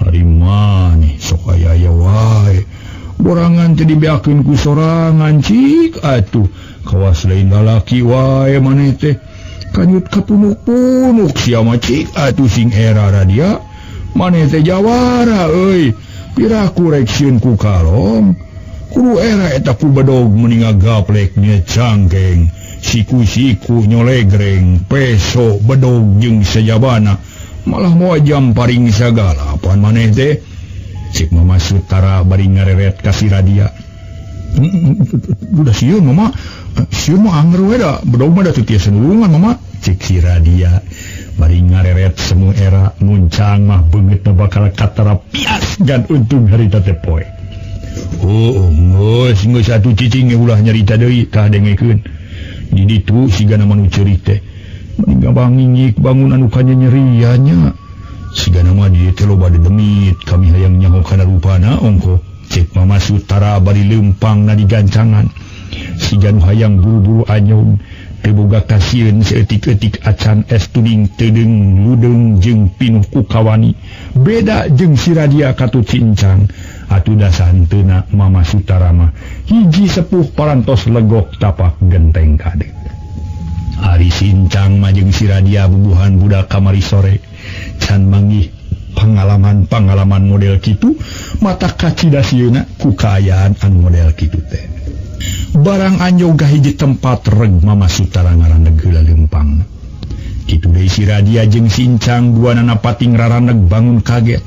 ari maneh sok aya-aya wae. Borangan teh dibeakeun ku sorangan cik atuh. Kawas lain lalaki wae maneh teh. Kanyut kapunuk-punuk sia mah cik atuh sing era Radia. Maneh teh jawara euy. Piraku rek sieun ku kalong. Kudu era eta ku bedog meni ngagaplek nya cangkeng. Siku-siku nyolegreng, peso bedog jeung sajabana. Malah moal jam paring sagala pan maneh teh. Cek Mama Sutara bari ngareret ka si Radia. Udah sieun mama, sieun mah anger we da, bedog mah da teu tiasa nulungan mama. Cek si Radia bari ngareret semu era muncang mah beungeutna bakal katara pias gan untung harita teh poe. Oh, geus geus atuh cicing ulah nyarita deui tah dengekeun. Di ditu sigana mah nu ceurik teh. Meni ngabangingik bangun anu kanyanyeriannya. Sigana mah di teh loba dedemit kami hayang nyaho kana rupana ongko. Cek Mama Sutara bari leumpang na digancangan. Siga nu hayang buru-buru anyong teu boga kasieun saeutik-eutik acan es tuding teudeung ludeung jeung pinuh ku kawani. Beda jeung si Radia katut si Encang. Atuh dasanteuna Mama Sutara mah hiji sepuh parantos legok tapak genteng kade. Ari Sincang majeng si Radia bubuhan budak kamari sore can manggih pengalaman-pengalaman model kitu mata kacida sieuna ku kaayaan anu model kitu teh. Barang anjog ka hiji tempat reg Mama Sutara ngaraneg heula leumpang. Kitu deui si Radia jeung Sincang duanana pating raraneg bangun kaget.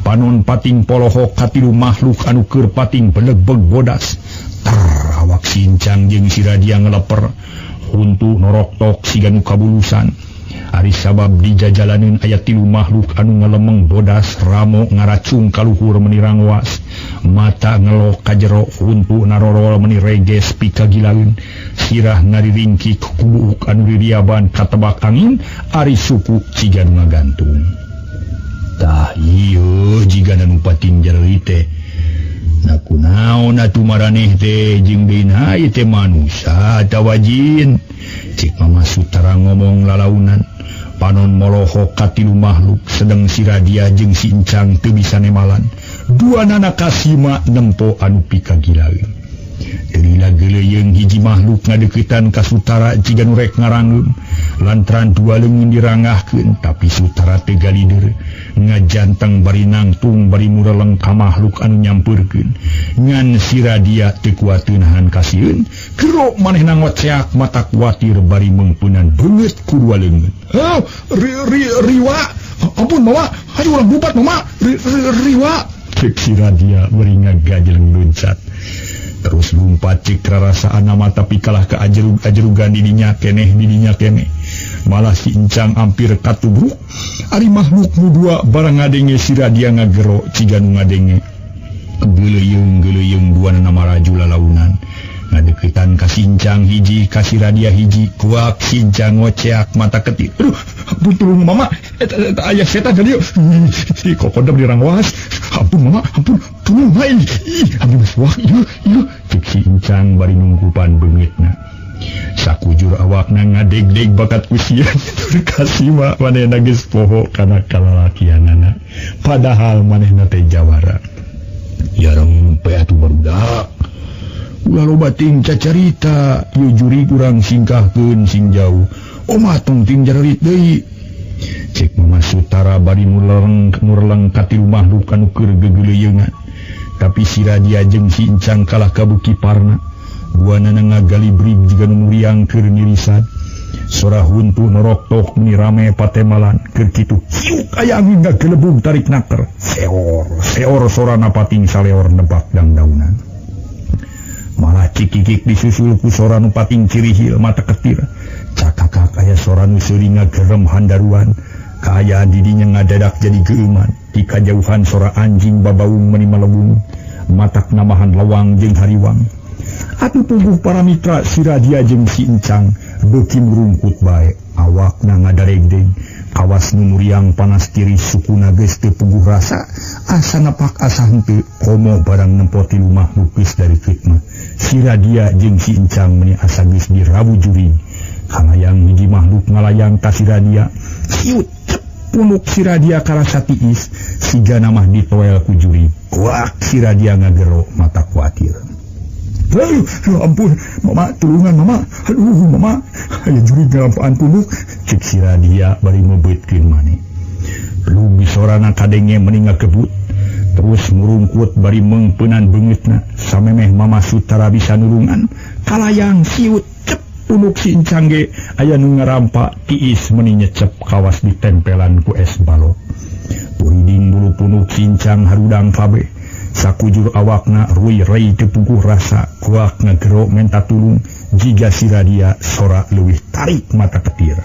Panon pating polohok katilu makhluk anu keur pating belegbeg bodas. Ter awak Sincang jeung si Radia ngeleper. Huntu noroktok siga nu kabulusan. Ari sabab dijajalaneun aya tilu makhluk anu ngalemeng bodas, ramo ngaracung kaluhur meni rangwas, mata ngelok ka jero, huntu narorol meni reges pikagilaeun, sirah ngariringkik kubuuk anu ririaban katebak angin, ari suku ciga nu ngagantung. Tah ieu jiga nu pating jereuy teh. Na kunaon atuh maraneh teh jeung deuna ieu teh manusa atawa jin? Cik Mama Sutara ngomong lalaunan. Panon molohok katilu makhluk sedang si Radia jeung si Incang teu bisa nemalan. Duanana kasima nempo anu pikagilaeun. Lila geuleuyeung hiji makhluk ngadeuketan ka Sutara jiga nu rek ngarangeum. Lantaran dua leungeun dirangahkeun tapi Sutara teu galider. Ngajanteng bari nangtung bari mureleng ka makhluk anu nyampeurkeun. Ngan si Radia teu kuateun nahan kasieun. Gero manehna ngoceak mata kuatir bari meungpeunan beungeut ku dua leungeun. Oh, riwa. Ampun mama, hayu urang bubat mama. Riwa. Cek si Radia bari ngagajeleng luncat. Terus lumpat cek rarasaan nama tapi kalah ke ajerug-ajerugan didinya keneh. Malah si Incang hampir katubruk. Ari makhluk nu dua barang ngadenge si Radia ngagero ciga nu ngadenge. Geuleuyeung-geuleuyeung duanana maraju lalaunan. Ngadeukeutan ka Sincang hiji, ka si Radia hiji, kuak Sincang ngoceak mata ketir. Aduh, ampun tulung mama, eta aya setan ka dieu. Kokodam dirangwas. Ampun mama, ampun tulung hae. Ih, abdi geus wah ieu ieu. Cek si Incang bari nungkupan beungeutna. Sakujur awakna ngadeg-deg bakat ku sieun. Tur kasima manehna geus poho kana kalalakianana. Padahal manehna teh jawara. Yareng pe atuh barudak. Ulah loba ting cacarita, ieu juri urang singkahkeun sing jauh. Omah tong ting jarerit deui. Cek Mama Sutara bari mureleng ka tilu makhluk anu keur geugeuleungan. Tapi si Radia jeung si Incang kalah kabuki parna. Duanana ngagalibrig jiga nu muriang keur nirisan. Sora huntu noroktok meni rame patemalan keur kitu. Hiuk aya angin ngagelebug tarik naker. Seor, seor sorana pating saleor nebak dangdaunan. Malah cikikik disusul ku sora nu pating cirihil mata ketir. Cakakak aya sora nu seuri ngagerem handaruan. Kaayaan didinya ngadadak jadi geuman. Di kajauhan sora anjing babaung meni malebung. Matak namahan lawang jeung hariwang. Atuh puguh para mitra si Radia jeung si Incang beuki murungkut bae. Awakna ngadaregdeg. Kawas nu muriang panas tiris sukuna geus teu puguh rasa. Asa napak asa henteu komo barang nempo tilu makhluk geus dari fitnah. Si Radia jeung si Incang meni asa geus dirawu jurig. Kalayang hiji makhluk ngalayang ka si Radia. Siut cep punuk si Radia karasa tiis. Sigana mah ditoel ku jurig. Kuak si Radia ngagero mata kuatir. Aduh, ampun, mama, tulungan mama. Aduh, mama, aya jurig ngalampaan punuk. Cek si Radia bari mebeutkeun maneh. Lugi sorana kadenge meni ngagebut. Terus murungkut bari meungpeunan beungeutna. Samemeh Mama Sutara bisa nulungan. Kalayang siut cep punuk si Incang ge aya nu ngarampa tiis meni nyecep kawas ditempelan ku es balok. Puriding bulu punuk si Incang harudang kabeh. Sakujur awakna ruy-rei teu puguh rasa, kuak ngagero menta tulung jiga si Radia sora leuwih tarik mata ketir.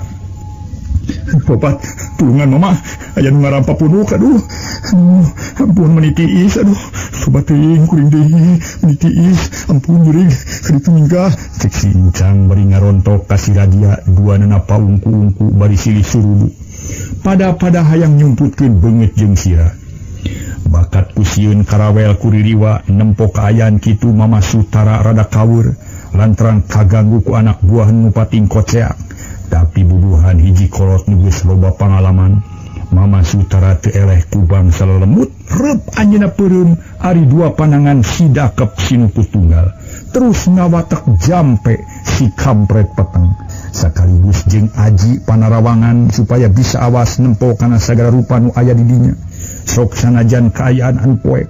Bapak, tulungan mama, aya nu ngarampa punuk, aduh. Aduh, ampun meni tiis, aduh. Sobat teuing kuring deui, meni tiis, ampun jurig, kaditu minggah. Cek si Incang bari ngarontok ka si Radia, duanana paungku-ungku bari silih surubu. Pada-pada hayang nyumputkeun beungeut jeung sira. Bakat ku sieun karawel kuririwa nempo kaayaan kitu Mama Sutara rada kawur lantaran kaganggu ku anak buah nu pating koceak. Tapi bubuhan hiji kolot nu geus loba pangalaman, Mama Sutara teu eleh ku bangsa lelemut, reup anjeunna peureum ari dua panangan si dakep si nu tunggal. Terus ngawatek jampe si kampret peteng. Sakaligus jeung aji panarawangan supaya bisa awas nempo kana sagala rupa nu aya di dinya. Sok sanajan kaayaan anu poek.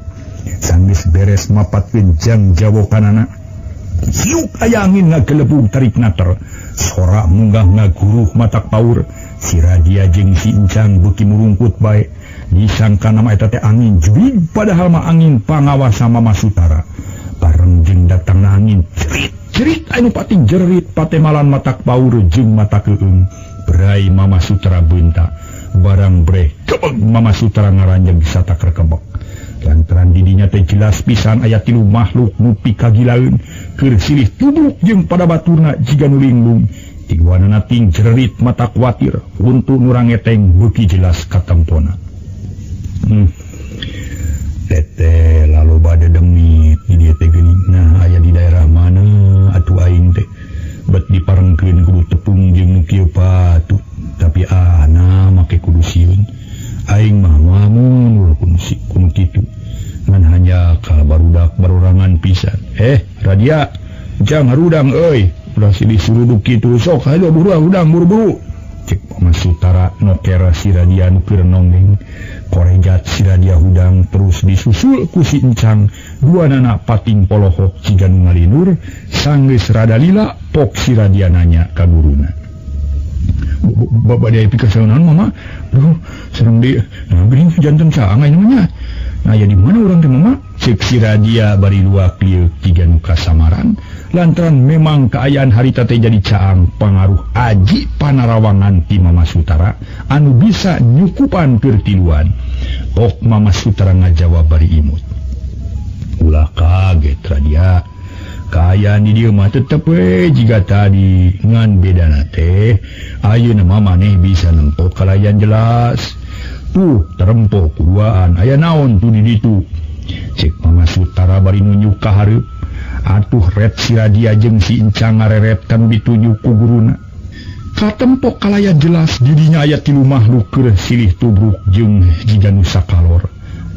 Sanggeus beres mapatkeun jang jawokanana. Hiuk aya angin ngagelebug tarik nater. Sora munggah ngaguruh matak paur. Si Radia jeung si Encang beuki murungkut bae. Disangka nama eta teh angin jurig padahal mah angin pangawasa Mama Sutara. Bareng jeung datangna angin cerit cerit anu pating jerit patemalan matak paur jeung mata keung. Berai Mama Sutara beunta. Barang breh kebeg Mama Sutara ngaranjeg satak rekebek. Lantaran didinya teh jelas pisan aya tilu makhluk nu pikagilaeun keur silih tubruk jeung pada baturna jiga nu linglung. Tiguanana ting jerit mata kuatir huntu nu rangeteng beuki jelas katempona. Teteh lalu bade demit di dieu teh geuning. Nah aya di daerah mana atuh aing teh bet diparengkeun kudu tepung jeung nu kieu patut tapi ah nah make kudu sieun. Aing mah lamun kudu kitu ngan hanya ka barudak barurangan pisan. Radia jang harudang euy ulah silih suruduk kitu sok hayo buru hudang buru-buru. Cek Mama Sutara nokera si Radia nu keur nonggeng. Korejat si Radia hudang terus disusul ku si Encang. Dua nana pating polohok ciga nu ngalinur. Sanggeus rada lila pok si Radia nanya ka guruna. Bapak dia pikir naon mama? Duh, serem di. Nah, geuning janten caang aya namanya. Nah, ya di mana urang teh mama? Cek si Radia bari luak lieu ciga nu kasamaran. Lantaran memang kaayaan harita teh jadi caang pangaruh aji panarawangan ti Mama Sutara anu bisa nyukupan keur tiluan. Pok Mama Sutara ngajawab bari imut. Ulah kaget Radia. Kaayaan di dieu mah tetep we jiga tadi ngan bedana teh ayeuna mah maneh bisa nempo kalayan jelas. Tuh terempo kuduaan aya naon tuh di ditu. Cek Mama Sutara bari nunjuk ka hareup. Atuh ret si Radia jeung si Encang ngareret kanu ditunjuk ku guruna. Katempok kalayan jelas didinya aya tilu makhluk keur silih tubruk jeung jiga nu sakalor.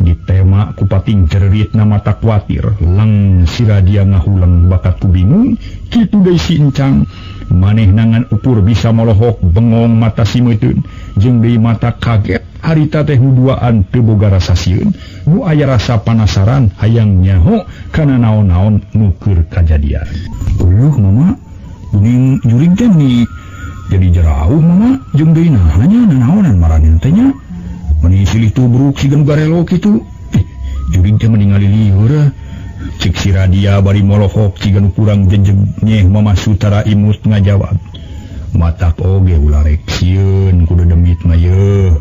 Ditema ku pating jerit na mata kuatir. Leng si Radia ngahuleng bakat ku bingung. Kitu deui si Encang. Maneh nangan ukur bisa molohok bengong mata si meuteun. Jeung deui mata kaget. Harita teh nu duaan teu boga rasa sieun. Nu aya rasa panasaran hayang nyaho kana naon-naon nu keur kajadian. Uluh mama, geuning jurig teh ni jadi jerauh mama jeung deui naha nya nanaonan maranehna teh nya. Meni silih tubruk siga nu garelo kitu. Jurig teh meni ngalilieur. Cek si Radia bari molohok siga nu kurang jejeg nyeh Mama Sutara imut ngajawab. Matak oge ulah rek sieun kudu demit mah yeuh.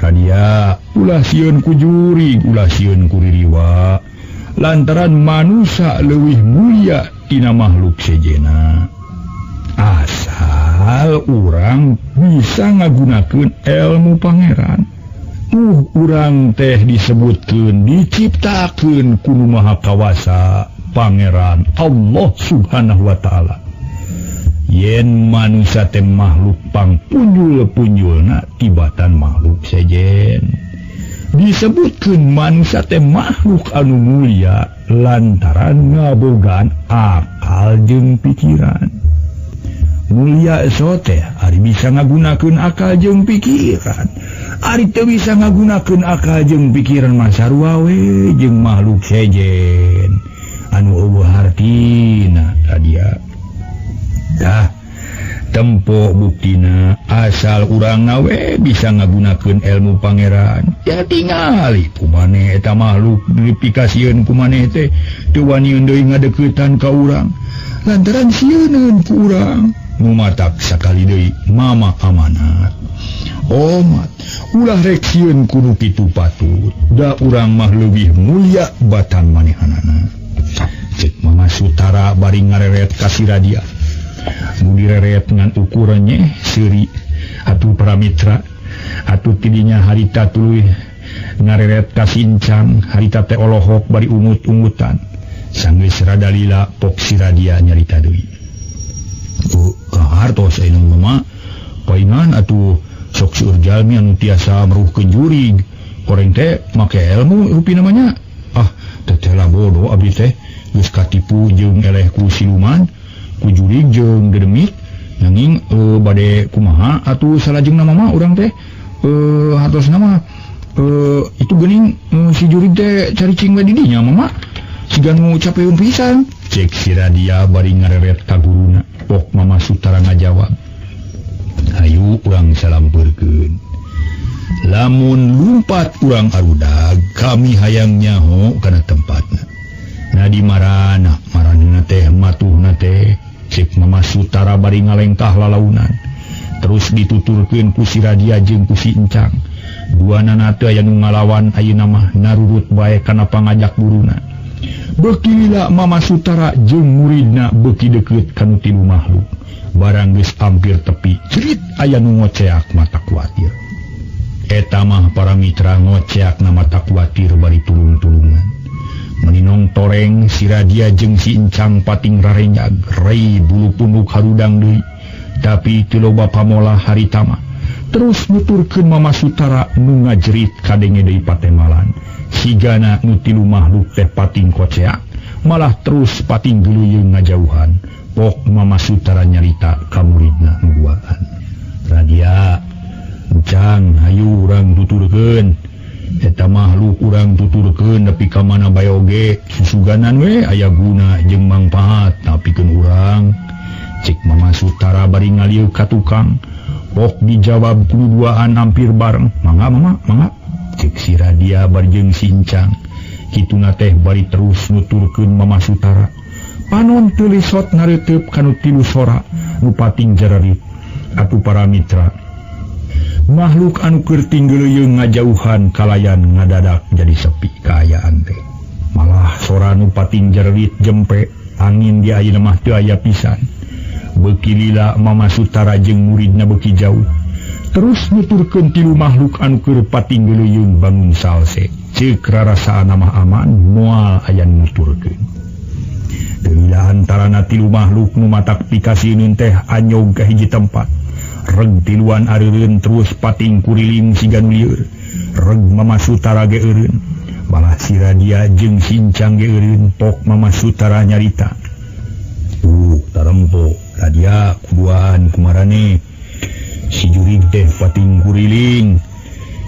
Radia ulah sieun ku jurig, ulah sieun ku ririwa. Lantaran manusia leuwih mulia tina makhluk sejena. Asal urang bisa ngagunakeun ilmu pangeran. Tuh urang teh disebutkeun diciptakeun ku Nu Maha Kawasa Pangeran Allah Subhanahu wa Ta'ala. Yen manusia teh makhluk pang punjul-punjulna tibatan makhluk sejen. Disebutkeun manusia teh makhluk anu mulia lantaran ngabogaan akal jeung pikiran. Mulia so teh ari bisa ngagunakeun akal jeung pikiran. Ari teu bisa ngagunakeun akal jeung pikiran mah sarua we jeung makhluk sejen anu eueuh hartina radia. Dah tempo buktina asal urang we bisa ngagunakeun ilmu pangeran. Ya tingali kumaneh eta makhluk dipikasieun kumaneh teh teu waniun deui ngadeuketan ka urang lantaran sieuneun ku urang. Nu matak sakali deui mama amanat. Omat ulah rek sieun kudu kitu patut. Da urang mah leuwih mulia batan manehanana. Cek Mama Sutara bari ngareret ka si Radia. Nu direret ngan ukurannya seuri atuh para mitra atuh tidinya harita tuluy ngareret ka sincang harita teh olohok bari ungut-ungutan sanggeus rada lila pok si Radia nyarita deui. Kahartos ayeuna mama paingan atuh sok seueur jalmi anu tiasa meruhkeun jurig koreng teh make ilmu rupi namanya. Ah teteh lah bodoh abdi teh geus katipu jeung eleh ku siluman ku jurig jeung dedemit Nanging bade kumaha atuh salajengna mama urang teh hartosna mah itu geuning si jurig teh caricing we di dinya mama. Siga nu capeun pisan. Cek si Radia bari ngareret ka guruna. Pok Mama Sutara ngajawab. Hayu urang salampeurkeun. Lamun lumpat urang arudag kami hayang nyaho kana tempatna. Na di marana, marana teh matuhna teh. Cek Mama Sutara bari ngalengkah lalaunan. Terus dituturkeun ku si Radia jeung ku si Encang. Duanana teh aya nu ngalawan ayeuna mah narurut bae kana pangajak guruna. Beuki lila Mama Sutara jeung muridna beuki deukeut ka nu tilu makhluk. Barang geus hampir tepi, cerit aya nu ngoceak mata kuatir. Eta mah para mitra ngoceakna mata kuatir bari tulung-tulungan. Meninong toreng si Radia jeung si Encang pating rarenjag, rei bulu punduk harudang deui. Tapi teu loba pamolah harita mah. Terus nuturkeun Mama Sutara nu ngajerit kadenge deui patemalan. Sigana nu tilu makhluk teh pating koceak, malah terus pating geuleuyeung ngajauhan. Pok Mama Sutara nyarita ka muridna nu duaan. Radia, Encang, hayu urang tuturkeun. Eta makhluk urang tuturkeun nepi ka mana bae oge, susuganan we aya guna jeung mangpaat napikeun urang. Cek Mama Sutara bari ngalieu ka tukang. Pok dijawab ku duaan hampir bareng. Mangga mama, mangga. Cek si Radia bari jeung si Encang. Kituna teh bari terus nuturkeun Mama Sutara. Panon teu lisot ngareuteup kanu tilu sora nu pating jararit. Atuh para mitra, makhluk anu keur tinggeuleuyeuh ngajauhan kalayan ngadadak jadi sepi kaayaan teh. Malah sora nu pating jerit jempe angin di ayeuna mah teu aya pisan. Beuki lila Mama Sutara jeung muridna beuki jauh. Terus nuturkeun tilu makhluk anu keur pating geuleuyeung bangun salse. Ceuk rarasaan mah aman moal aya nuturkeun. Teu lila antarana tilu makhluk nu matak pikasieun teh anyog ka hiji tempat. Reg tiluan areureun terus pating kuriling siga nu lieur. Reg Mama Sutara ge eureun. Malah si Radia jeung si Encang ge eureun. Pok Mama Sutara nyarita. Tuh tarempo Radia kuduan kumarane. Si jurig teh pating kuriling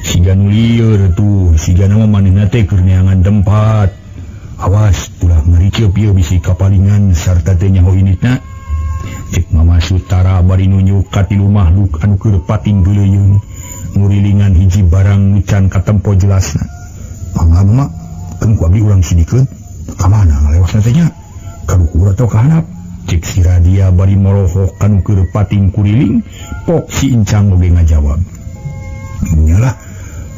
siga nu lieur tuh siga nama manehna teh keur neangan tempat. Awas ulah ngariceup ieu bisi kapalingan sarta teh nyaho inditna. Cek Mama Sutara bari nunjuk ka tilu makhluk anu keur pating geuleuyeung ngurilingan hiji barang nu can katempo jelasna. Mangga mama, keun ku abdi urang sidikeun. Ka mana ngalewasna teh nya? Ka luhur atau ka handap? Cek si Radia bari molohok kanu keur pating kuriling. Pok si Encang oge ngajawab. Nyalah,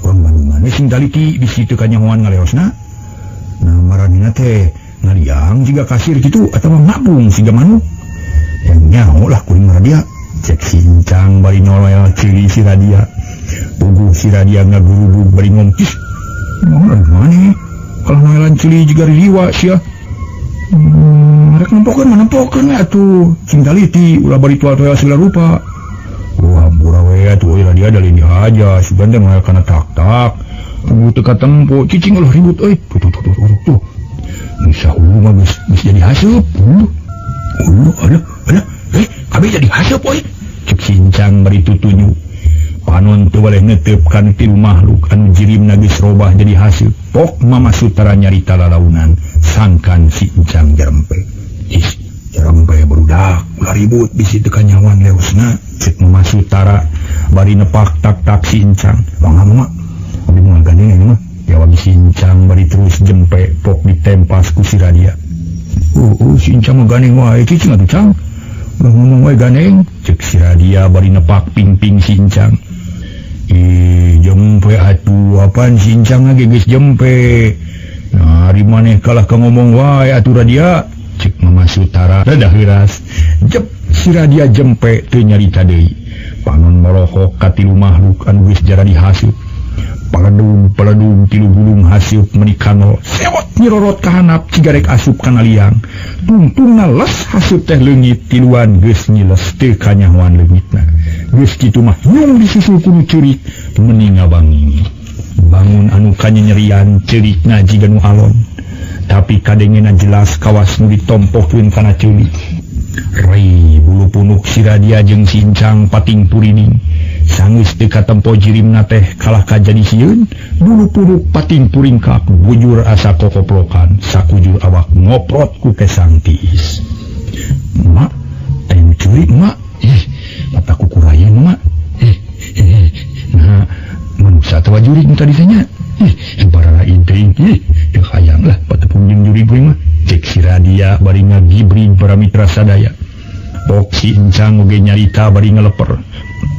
urang Bandungan we sing taliti bisi teu kanyahoan ngalewasna. Nah maranehna teh ngaliang jiga kasir kitu atawa ngapung siga manuk. Yang nyaho lah kuring Radia. Cek si Encang bari nyoloel ceuli si Radia. Puguh si Radia ngagurubug bari ngomong, "Ih, mana maneh? Kalah noelan ceuli jiga ririwa sia." Rek nempokeun mah nempokeun we atuh. Sing taliti ulah bari tual-tual segala rupa. Wah, hampura we atuh euy Radia da lain dihaja, sugan teh moal kana tak-tak. Tunggu teu katempo, cicing ulah ribut euy. Tuh tuh tuh tuh tuh. Geus sahulu mah geus jadi haseup. Alah, alah, kabeh jadi haseup euy. Cek si Encang bari tutunyu. Panon teu baleh netep kana tilu makhluk anu jirimna geus robah jadi haseup. Pok Mama Sutara nyarita lalaunan sangkan si Encang jarempe. Ih, jarempe barudak, ulah ribut bisi teu kanyawan leosna. Cek Mama Sutara bari nepak tak-tak si Encang. Mangga mama, abdi moal gandeng ieu mah. Jawab si Encang bari terus jempe pok ditempas ku si Radia. Si Encang mah gandeng wae cicing atuh Cang. Ulah ngomong wae gandeng. Cek si Radia bari nepak pingping si Encang. Ih, jempe atuh apaan si Encang ge geus jempe. Nah, ari maneh kalah ka ngomong wae atuh Radia. Cek Mama Sutara rada heuras. Jep si Radia jempe teu nyarita deui. Panon molohok ka tilu makhluk anu geus jaradi haseup. Paledung-paledung tilu gulung haseup meuni kanol. Sewot nyirorot ka handap cigarek asup kana liang. Tungtungna les haseup teh leungit tiluan geus nyiles teu kanyahoan leungitna. Geus kitu mah nyung disusul ku nu ceurik meuni ngabangi. Bangun anu kanyenyerian ceurikna jiga nu alon. Tapi kadengena jelas kawas nu ditompokeun kana ceurik. Rai bulu punuk si Radia jeung si Incang pating purining. Sanggeus teu katempo jirimna teh kalah kajadi sieun, bulu punuk pating puringkak bujur asa kokoplokan, sakujur awak ngoprot ku kesang tiis. Mak, aya nu ceurik mak. Ih, mata kukurayeun mak. Ih, nah manusia atawa jurig nu tadi teh nya. Ih, barara intring. Ih, teu hayang lah patepung jeung jurig kuring mah. Cek si Radia bari ngagibrig para mitra sadaya. Pok si Incang oge nyarita bari ngeleper.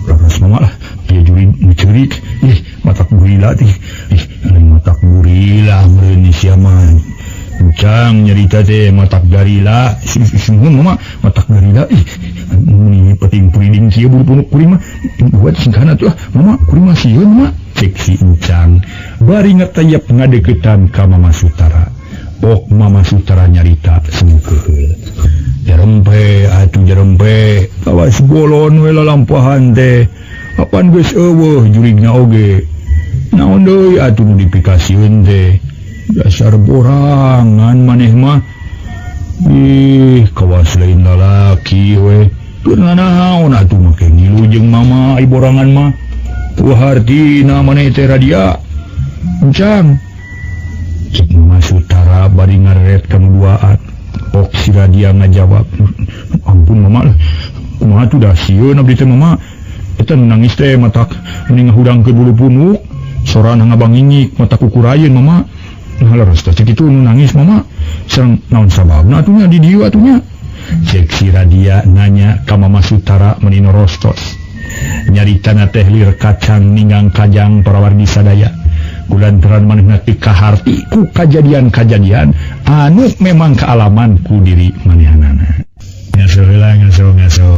Leres mama lah, aya jurig nu ceurik. Ih, matak gorila teh. Ih, lain matak gorila meureun sia mah. Encang nyarita teh matak garila. Sungguh mama matak garila. Ih, meni peting puriding kieu bulu punuk kuring mah. Buat singkana tuh lah, mama kuring mah sieun mah. Cek si Encang bari ngetayep ngadeukeutan ka Mama Sutara. Pok Mama Sutara nyarita semu keheul. Jarempe atuh jarempe, kawas bolon we lalampahan teh. Apan geus eueuh jurigna oge. Naon deui atuh nu dipikasieun teh. Dasar borangan maneh mah. Ih, kawas lain lalaki we. Keur nanaon atuh make ngilu jeung mama ai borangan mah. Teu hartina maneh teh Radia. Encang. Cek Mama Sutara bari ngareret ka nu duaan. Pok si Radia ngajawab, ampun mama lah, kumaha tuh dah sieun abdi teh mama. Eta nu nangis teh matak meni ngahudangkeun bulu punuk, sorana ngabangingik matak kukurayeun mama. Nah leres teh cek kitu nu nangis mama. Sareng naon sababna atuh nya di dieu atuh nya. Cek si Radia nanya ka Mama Sutara meni norostos. Nyaritana teh lir kacang ninggang kajang parawargi sadaya. Kulantaran manehna teu kaharti ku kajadian-kajadian anu memang kaalaman ku diri manehanana. Ngaso heula ngaso ngaso.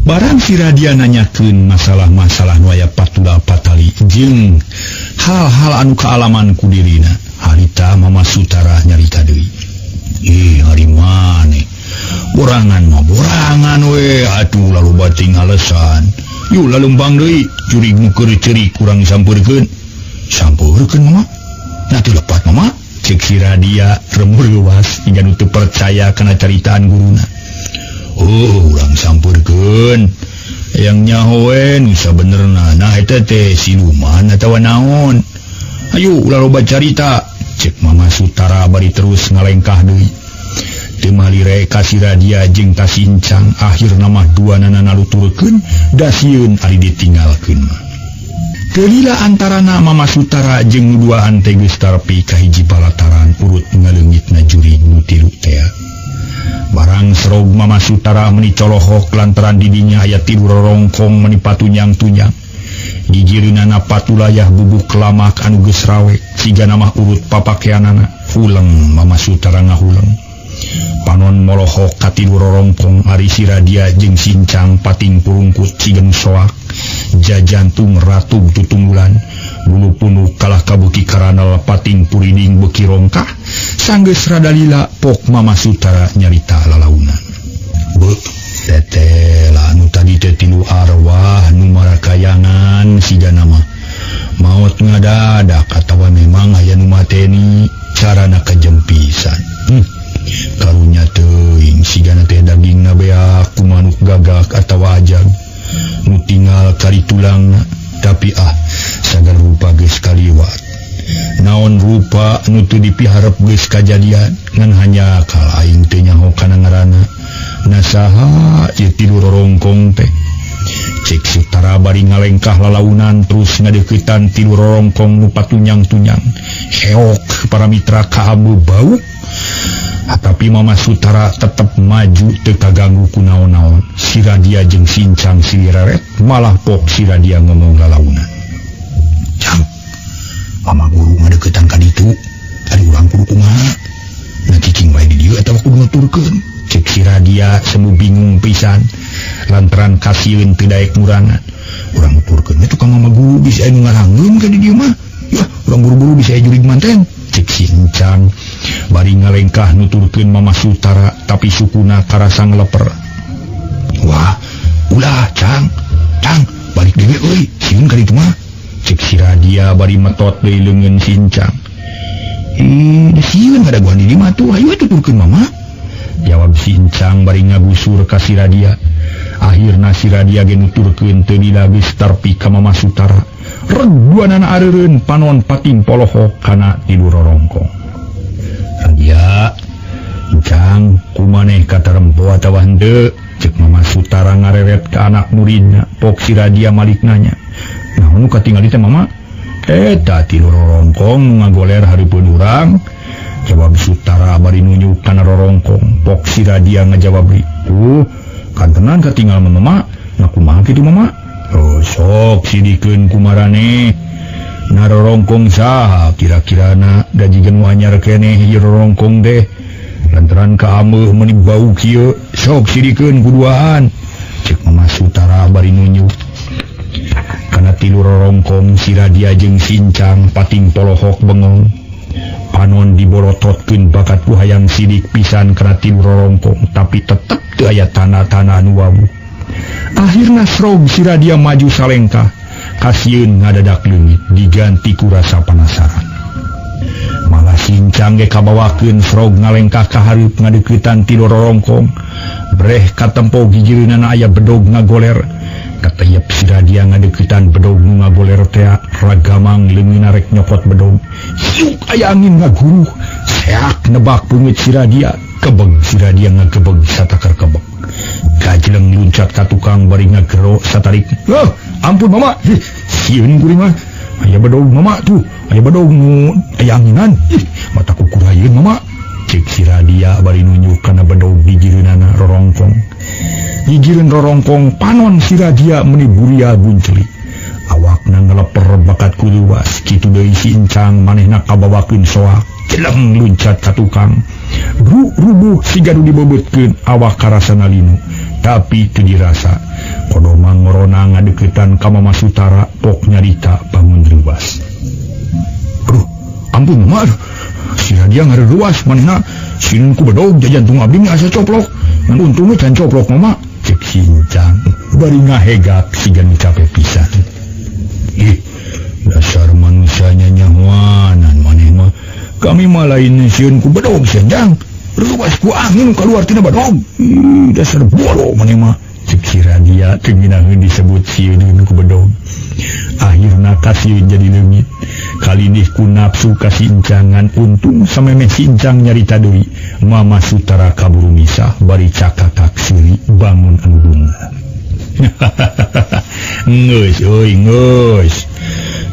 Barang si Radia nanyakeun masalah-masalah nu aya patula patali jeung hal-hal anu kaalaman ku dirina, harita Mama Sutara nyarita deui. Ih, hari maneh? Borangan mah borangan we, atuh lalu bating alesan. Yu lalembang deui, jurig nu keur ceurik kurang sampeurkeun. Sampeurkeun mama? Nah teu lepat mama. Cek si Radia remur luas hingga nu teu percaya kana caritaan guruna. Oh, urang sampeurkeun. Yang nyaho we nu sabenerna. Nah eta teh siluman atawa naon. Ayo ulah loba carita. Cek Mama Sutara bari terus ngalengkah deui. Teu malire ka si Radia jeung ka si Incang akhirna mah duanana naluturkeun da sieun ari ditinggalkeun mah. Teu lila antarana Mama Sutara jeung nu duaan teh geus tarepi ka hiji palataran urut ngaleungitna jurig nu tilu tea. Barang serog Mama Sutara meni colohok lantaran didinya aya tilu rorongkong meni patunyang-tunyang. Gigireunana patulayah bubuk lamak anu geus rawek, sigana mah urut papakeanana. Huleng Mama Sutara ngahuleng. Panon molohok ka tilu rorongkong ari si Radia jeung Sincang pating purungkut siga nu soak. Jajantung ratug tutunggulan, bulu punuk kalah kabeuki karanal pating puriding beuki rongkah. Sanggeus rada lila pok Mama Sutara nyarita lalaunan. Beuh, teteh lah nu tadi teh tilu arwah nu marakayangan sigana mah. Maot ngadadak atawa memang aya nu mateni carana kejempisan. Karunya teuing sigana teh dagingna beak ku manuk gagak atawa ajag. Nu tinggal kari tulangna, tapi ah sagar rupa geus kaliwat. Naon rupa nu teu dipiharep geus kajadian ngan hanya kal aing teu nyaho kana ngaranna. Nasaha ieu tilu rorongkong teh. Cek Sutara bari ngalengkah lalaunan terus ngadeuketan tilu rorongkong nu patunyang-tunyang. Heok para mitra kaambu bau. Tapi Mama Sutara tetep maju teu kaganggu ku naon-naon. Si Radia jeung Sincang silireret malah pok si Radia ngomong lalaunan. Cang, Mama guru ngadeukeutan ka ditu, ari urang kudu kumaha? Na cicing wae di dieu atawa kudu nuturkeun? Cek si Radia semu bingung pisan lantaran kasieun teu daek murangan. Urang nuturkeun we tukang Mama guru bisa aya nu ngarangeun ka di dieu mah. Yah, urang buru-buru bisa aya jurig manten. Cek si Encang Bari ngalengkah nuturkeun Mama Sutara tapi sukuna karasa ngeleper. Wah, ulah Cang, Cang, balik deui euy, sieun ka ditu mah. Cek si Radia bari metot deui leungeun si Encang. Ih, sieun ngadaguan di dieu mah tuh, hayu tuturkeun Mama. Jawab si Encang bari ngagusur ka si Radia. Akhirna si Radia ge nuturkeun teu lila geus tarpi ka Mama Sutara. Reg duanana areureun panon pating polohok kana tilu rorongkong. Radia, Encang, kumaneh katarempo atawa henteu? Cek Mama Sutara ngareret ka anak muridna. Pok si Radia malik nanya. Naon nu katingali teh Mama? Eta tilu rorongkong nu ngagoler hareupeun urang. Jawab Sutara bari nunjuk kana rorongkong. Pok si Radia ngajawab deui. Kantenan katinggal mah Mama. Nah kumaha kitu Mama? Oh, sok sidikeun kumarane. Na rorongkong saha kira-kirana da jiga nu anyar keneh ieu rorongkong teh. Lantaran kaameuh meuni bau kieu, sok sidikeun kuduaan. Cek Mama Sutara bari nunjuk kana tilu rorongkong. Si Radia jeung si Encang pating polohok bengong. Panon diborototkeun bakat ku hayang sidik pisan kana tilu rorongkong, tapi tetep teu aya tanda-tanda anu wawuh. Akhirna srog si Radia maju salengkah, kasieun ngadadak leungit diganti ku rasa penasaran. Malah si Encang ge kabawakeun srog ngalengkah ka hareup ngadeuketan tilu rorongkong. Breh katempo gigireunana aya bedog ngagoler. Katayep si Radia ngadeuketan bedog nu ngagoler tea, ragamang leungeunna rek nyokot bedog. Siuk aya angin ngaguruh, seak nebak peungit si Radia. Kebeg si Radia ngagebeg satakar kebeg. Gajleng luncat ka tukang bari ngagero satarik. "Heuh, ampun Mama, sieun kuring mah. Aya bedog Mama tuh, aya bedog nu aya anginan. Ih, mata kukurayeun Mama." Cek si Radia bari nunjuk kana bedog gigireunana rorongkong. Gigireun rorongkong panon si Radia meuni buria buncelik. Awakna ngeleper bakat ku leuwas. Kitu deui si Encang manehna kabawakeun soak. Jeleng luncat ka tukang. Rubuh siga nu dibebeutkeun awak karasana linu, tapi teu dirasa. Kodoma ngorona ngadeuketan ka Mama Sutara pok nyarita bangun reuwas. Aduh, ampun Mama. Si Radia ngareuwas manehna sieun ku bedog jajantung abdi asa coplok. Ngan untungna can coplok Mama. Cek si Encang bari ngahegak siga nu cape pisan. Ih, dasar manusianya nyahoanan maneh mah. Kami mah lain sieun ku bedog sia Jang. Reuwas ku angin keluar tina bedog. Ih, dasar bolo maneh mah. Cek si Radia teu nginaheun disebut sieun ku bedog. Akhirna kasieun jadi leungit. Kalindih ku nafsu ka si Encangan untung samemeh si Encang nyarita deui. Mama Sutara kaburu misah bari cakakak seuri bangun anu bunga. Geus euy geus.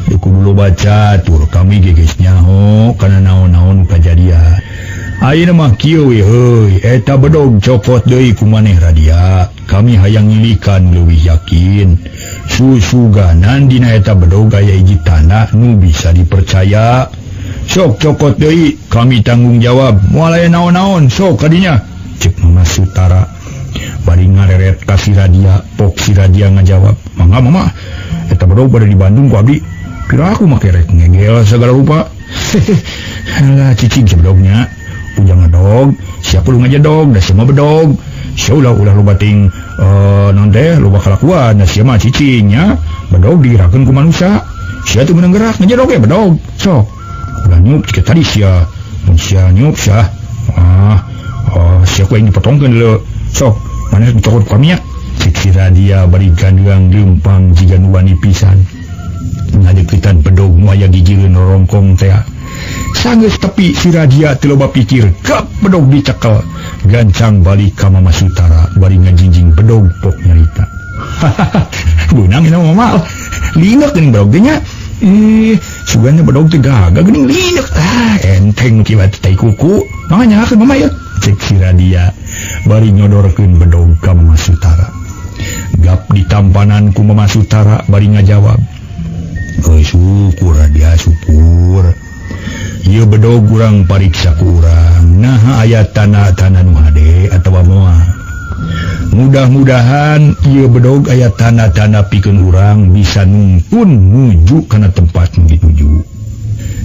Duku dulu baca tur kami geus nyaho kana naon-naon kajadian. Ayeuna mah kieu we heuy, eta bedog cokot deui ku maneh Radia. Kami hayang ngilikan leuwih yakin. Susuganan dina eta bedog aya hiji tanda nu bisa dipercaya. Sok cokot deui, kami tanggung jawab. Moal aya naon-naon, sok kadinya. Cek Mama Sutara bari ngareret ka si Radia. Pok si Radia ngajawab, "Mangga Mama, eta bedog bade di Bandung ku abdi. Kira aku mah kerek ngegel segala rupa." Alah cicing si bedognya. Ujang ngedog, siapa lu ngajedog, da sia mah bedog. Sia ulah loba ting naon teh loba kalakuan, da sia mah cicing nya. Bedog digerakeun ku manusia. Sia teu meunang gerak ngajedog ge bedog. Sok. Ulah nyup cik tadi sia. Mun sia nyup sia. Ah, oh, sia ku aing dipotongkeun leu. Sok, maneh dicokot ku kami nya. Cek si Radia bari gandeang leumpang jiga nu wani pisan. Ngadeukeutan bedog nu aya gigireun rorongkong teh. Sanggeus tepi si Radia teu loba pikir, gap bedog dicekel. Gancang balik ka Mama Sutara bari ngajinjing bedog pok nyarita. Beunang ina Mama. Linek geuning bedog teh nya. Ih, sugana bedog teh gagah geuning linek. Ah, enteng nu kieu tai kuku. Mangga nyahakeun Mama ya. Cek si Radia bari nyodorkeun bedog ka Mama Sutara. Gap ditampanan ku Mama Sutara bari ngajawab. Euy, syukur Radia, syukur. Ieu bedog urang pariksa ku urang. Naha aya tanda-tanda nu hade atawa moal. Mudah-mudahan ieu bedog aya tanda-tanda pikeun urang bisa nungtun nuju kana tempat nu dituju.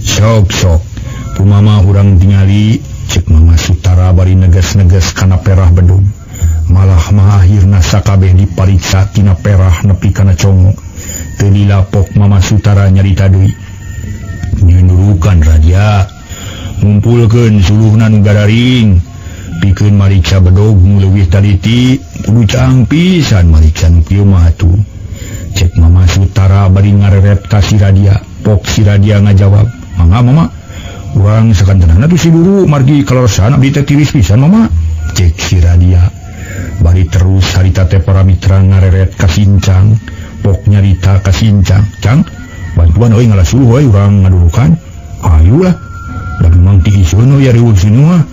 Sok-sok kumama urang tingali Cek Mama Sutara bari neges-neges kana perah bedog. Malah mah akhirna sakabeh dipariksa tina perah nepi kana congo. Teu dilapok Mama Sutara nyarita deui. Nyurukan raja ngumpulkeun suluhna nu gararing pikeun mariksa bedog nu leuwih taliti kudu caang pisan mariksa nu kieu mah atuh. Cek Mama Sutara bari ngareret ka si Radia. Pok si Radia ngajawab, "Mangga Mama, urang sakantenana tuh si guru margi kaleresan abdi teh tiris pisan Mama." Cek si Radia bari terus harita teh para mitra ngareret ka Sincang. Pok nyarita ka Sincang, "Cang, bantuan euy ngalah suluh euy urang ngadurukan." "Hayu lah, da memang tiiseun euy riweuh sini mah."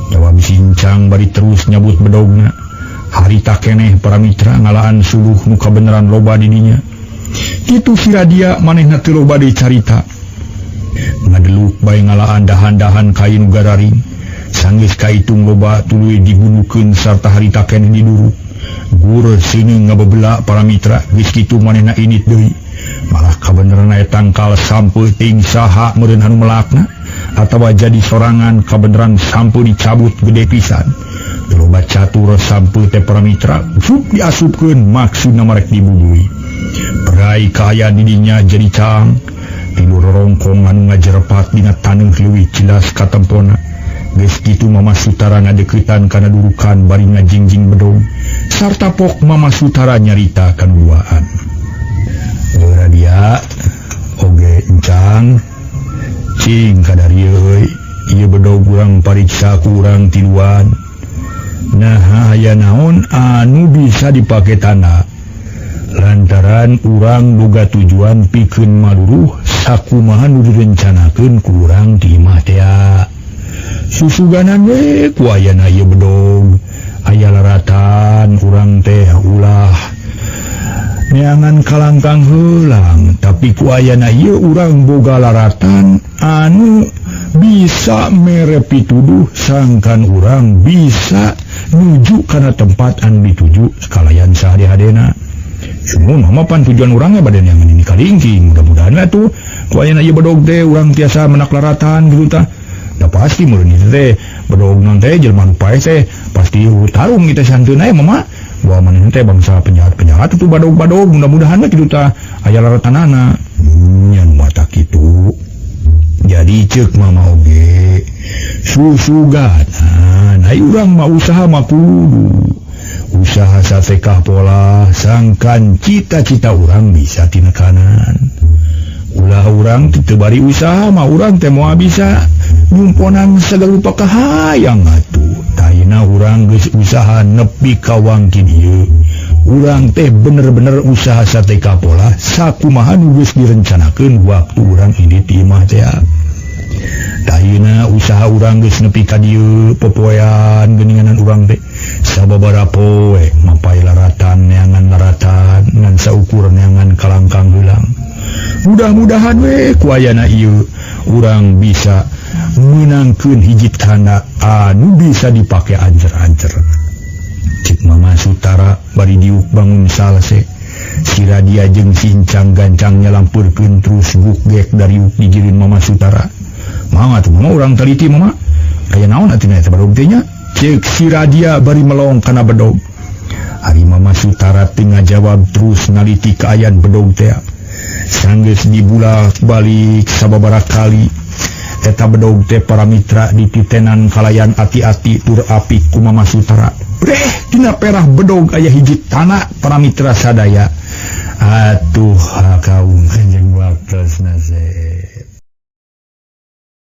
Jawab Sincang bari terus nyabut bedogna. Harita keneh para mitra ngalaan suluh nu kabeneran loba di dinya. Kitu si Radia manehna teu loba deui carita. Ngadeluk bae ngalaan dahan-dahan kain gararing. Sanggeus kaitung loba tuluy digunukeun sarta harita keneh diduruk. Gur sini ngabebela para mitra geus kitu manehna init deui. Malah kabeneran aya tangkal sampeu ting saha meureun anu melakna atawa jadi sorangan kabeneran sampeu dicabut gede pisan. Loba catur sampeu teh para mitra sup diasupkeun maksudna marek dibubui. Perai kaayaan didinya jadi caang tilu rorongkong anu ngajerepat dina taneuh leuwih jelas katempona. Geus kitu Mama Sutara ngadeuketan kana durukan bari ngajingjing bedog sarta pok Mama Sutara nyarita kanuduaan. Radia oge encang cing kadarieu euy ieu bedog urang pariksa ku urang tiluan. Nah aya naon anu bisa dipake tanda lantaran urang boga tujuan pikeun maluruh sakumaha nu direncanakeun ku urang di imah tea. Susuganan we ku ayana ieu bedog aya laratan urang teh ulah neangan kalangkang heulang, tapi ku ayana ieu urang boga laratan anu bisa mere pituduh sangkan urang bisa nuju kana tempat anu dituju sekalian sahade-hadena. Sumuhun mah pan tujuan urangnya badan yang ini kalingking, mudah-mudahan lah tuh ku ayana ieu bedog teh urang tiasa menak laratan gitu tah. Da pasti meureun ieu teh bedog non teh jelema nu paeh teh pasti tarung kita santeun aya mama. Bahwa manehna teh bangsa penjahat-penjahat itu badog-badog, mudah-mudahan mah kitu tah aya laratanana. Nya nu mata kitu. Jadi ceuk mama oge susuganan ai urang mah usaha mah kudu usaha satekah pola sangkan cita-cita urang bisa tinekanan. Ulah urang teu bari usaha mah urang teh moal bisa nyumponan sagala rupa kahayang atuh. Taina urang geus usaha nepi ka wangkin ieu. Urang teh bener-bener usaha sateka pola sakumaha nu geus direncanakeun waktu urang indit di imah teh. Taina usaha urang geus nepi ka dieu popoean geuninganan urang teh sababaraha poe mapay laratan neangan laratan ngan saukur neangan kalangkang heulang. Mudah-mudahan we ku ayana ieu urang bisa meunangkeun hiji tanda anu bisa dipake ancer-ancer. Cik Mama Sutara bari diuk bangun salse. Si Radia jeung Sincang gancang nyalampurkeun terus gugek dariuk dijirin Mama Sutara. Mama tuh mama urang teliti mama. Aya naon atuh eta bedog teh nya? Ceuk si Radia bari melong kana bedog. Ari Mama Sutara teu ngajawab terus naliti kaayaan bedog teh. Sanggeus dibulak balik sababaraha kali eta bedog teh para mitra dititenan kalayan ati-ati tur apik ku Mama Sutara. Breh dina perah bedog aya hiji tanah para mitra sadaya. Atuh ka